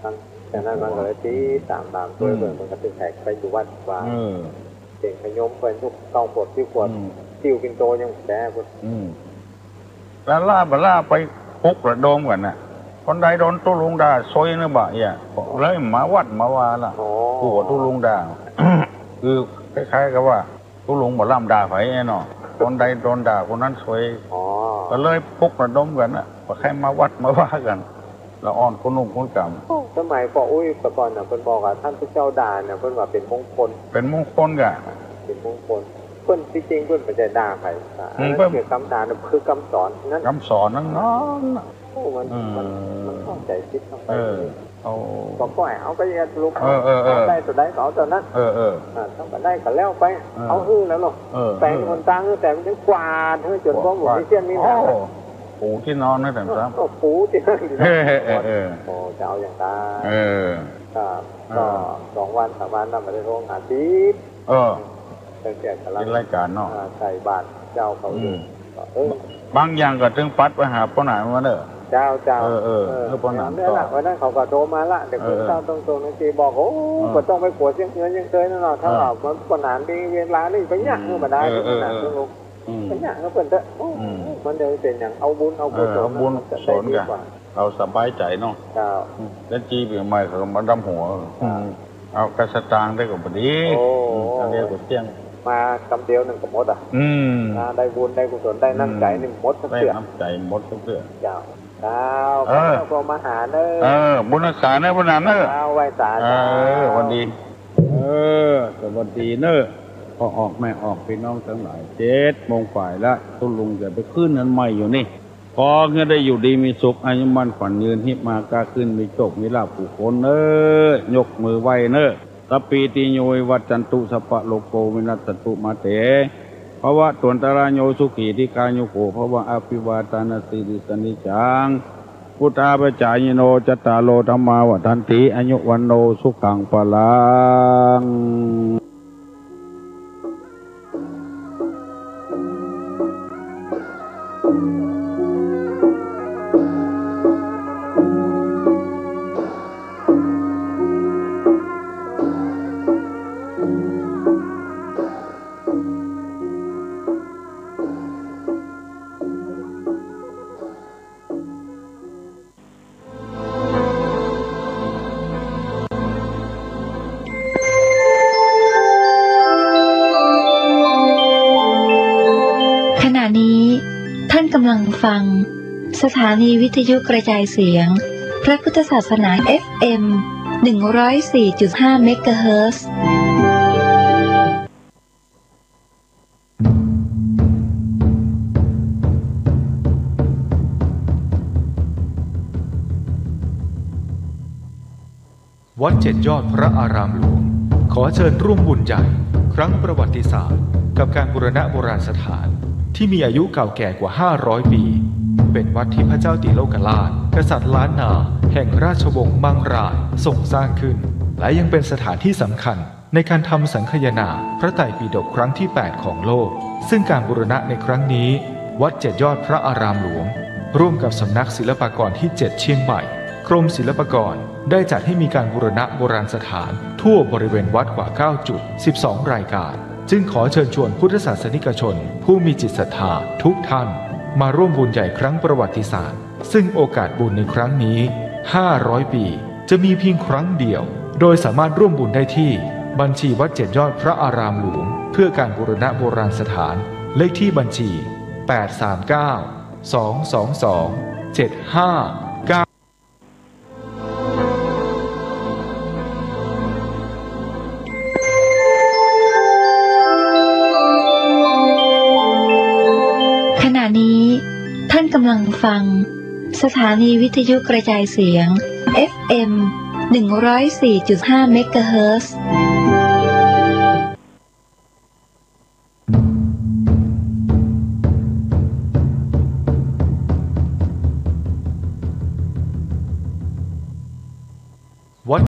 ตั้งแต่นั้นมันก็เลยติดต๋าม ต๋ามตวย อืม เปิ้น มันก็ตึงแหกไปอยู่วัดวา อืม เจ๋งขยมไป นุกเก้าขวบ สิบขวบ อืม ติ้วปิ่นโตยังแจ๋พุ้น อืม ละล่าบ่ล่าไปปลุกระดมกั๋นน่ะ คนใดโดนตุ๊ลุงด่าซวยนึกบ่าเอี้ย เลยมาวัดมาวาละ อ๋อ กลัวตุ๊ลุงด่า คือคล้ายๆ กับว่าตุ๊ลุงบ่ล้ำด่าใผไอ้เนาะ คนใดโดนด่าคนนั้นซวย อ๋อ ก็เลยปลุกระดมกั๋นน่ะ ว่าใค่มาวัดมาวากั๋น ละอ่อนคุณนุ่มคุณก๋ำ โอ้ สมัยป้ออุ๊ยแต่ก่อนน่ะ เปิ้นบอกว่าต้านพระเจ้าด่าเนี่ย เปิ้นว่าเป๋นมงคล เป๋นมงคลก่ะ เป๋นมงคล เปิ้นตี้จริงเปิ้นบ่ใจ้ด่าใผ อืม อันนั้น เปิ้น คือก๋ำด่าเนี่ย คือกำสอนนั้น กำสอนนั้น เออ เนาะ โอ้ มัน เออ มัน มันเข้าใจ๋ผิดเข้าไป เออ เอา ก็ปล่อยเอาไปเฮ็ดลูก เออ เออ เออ เอาได้เต้าใดก็เอาเต้านั้น เออ เออ อ่า เต้าใดก็แล้วไป เออ เอาหื้อแล้วเนาะ เออ แป๋งหนตางหื้อ แต่มันยังกวาดหื้อจ๋น กวาด บ่มีเสี้ยนมีหนาม โอ้ ปูตี้นอนหื้อแถมซ้ำ เออ ปูตี้นอน เออ เออ เออ โอ้ จะเอาอย่างนั้น เออ ก็ เออ ก็สองวันสามวันนั้นบ่ได้โทรหาติด เออ ตั้งแต่กำลัง เฮ็ดรายก๋านเนาะ อ่า ใส่บาตรเจ้าเขาอยู่ อืม ก็ เออ บางอย่างก็ตึงปัดไปหาป้อหนานมาเน่อ เจ้า เจ้า เออ เออ เออ เออ ป้อหนาน เนี่ย ก็ ละ วันนั้นเขาก็โทรมาละ เดี๋ยว เออ เออ เช้าตรงๆ นาทีบอก โอ้ เออ บ่ต้องไปกั๋วเสี้ยงเฮือนเสี้ยงเตยนั่นเนาะ ถ้า เออ ว่ามันป้อหนานมีเวลานี่ไปเยียะ เออ หื้อบ่ได้ เออ เออ เออ เปิ้นหนานเปิ้นลูก อืม ไปเยียะหื้อเปิ้นเต๊อะ โอ้ อืม มันจะเป๋นอย่างเอาบุญเอากุศล เออ เอาบุญกุศลก่ะ เปิ้นจะได้ดีกว่า เอาสบายใจ๋เนาะ เจ้า อืม แล้วจี้ปี๋ใหม่เขาก็มาดำหัว เจ้า อืม เอากะสตางค์ได้ก็บ่ดี โอ้ อืม อันเดียวก็เตี้ยง มากำเดียวนึ่งก็หมดอ่ะ อืม อ่า ได้บุญได้กุศลได้น้ำใจ๋นึ่งหมดสักเตื้อ ได้น้ำใจ๋หมดสักเตื้อ เจ้า เจ้า เออ ขอมาหาเน่อ เออ บุญรักษาเน่อ ป้อหนานเน่อ เจ้า ไหว้สา เออ เจ้า วันดี เออ สวัสดีเน่อ ป้อออกแม่ออกปี้น้องตังหลาย เจ็ดโมงฝ่ายละ ตุ๊ลุงจะไปขึ้นอันใหม่อยู่นี่ ขอหื้อได้อยู่ดีมีสุข อายุมั่นขวัญยืน ฮิปมาก้าขึ้น มีโชคมีลาภกู้คนเน่อ ยกมือไหว้เน่อ สัพพีติโยวิวัชชันตุ สัพพะโรโควินัสสันตุ มาเต ภวัตวันตราโย สุขีทีฆายุโก ภวะ อภิวาทานาสีลิสสะนิจจัง วุฑฒาปะจายิโน จัตตาโร ธัมมา วัฑฒันติ อายุ วัณโณ สุขัง พะลังขณะนี้ท่านกำลังฟังสถานีวิทยุกระจายเสียงพระพุทธศาสนา เอฟเอ็ม หนึ่งร้อยสี่จุดห้า เมกะเฮิรตซ์ วัดเจ็ดยอดพระอารามหลวง ขอเชิญร่วมบุญใหญ่ครั้งประวัติศาสตร์ กับการบูรณะโบราณสถานที่มีอายุเก่าแก่กว่าห้าร้อยปี เป็นวัดที่พระเจ้าติโลกราช กษัตริย์ล้านนาแห่งราชวงศ์มังรายทรงสร้างขึ้น และยังเป็นสถานที่สำคัญ ในการทำสังคายนาพระไตรปิฎกครั้งที่แปดของโลก ซึ่งการบูรณะในครั้งนี้ วัดเจ็ดยอดพระอารามหลวง ร่วมกับสำนักศิลปากรที่เจ็ดเชียงใหม่ กรมศิลปากรได้จัดให้มีการบูรณะโบราณสถานทั่วบริเวณวัดกว่าเก้าจุด สิบสองรายการ จึงขอเชิญชวนพุทธศาสนิกชนผู้มีจิตศรัทธาทุกท่าน มาร่วมบุญใหญ่ครั้งประวัติศาสตร์ ซึ่งโอกาสบุญในครั้งนี้ ห้าร้อยปี จะมีเพียงครั้งเดียว โดยสามารถร่วมบุญได้ที่บัญชีวัดเจ็ดยอดพระอารามหลวง เพื่อการบูรณะโบราณสถาน เลขที่บัญชี แปดสามเก้า สองสองสอง เจ็ดห้าเก้า ขณะนี้ท่านกำลังฟังสถานีวิทยุกระจายเสียง เอฟเอ็ม หนึ่งร้อยสี่จุดห้า เมกะเฮิรตซ์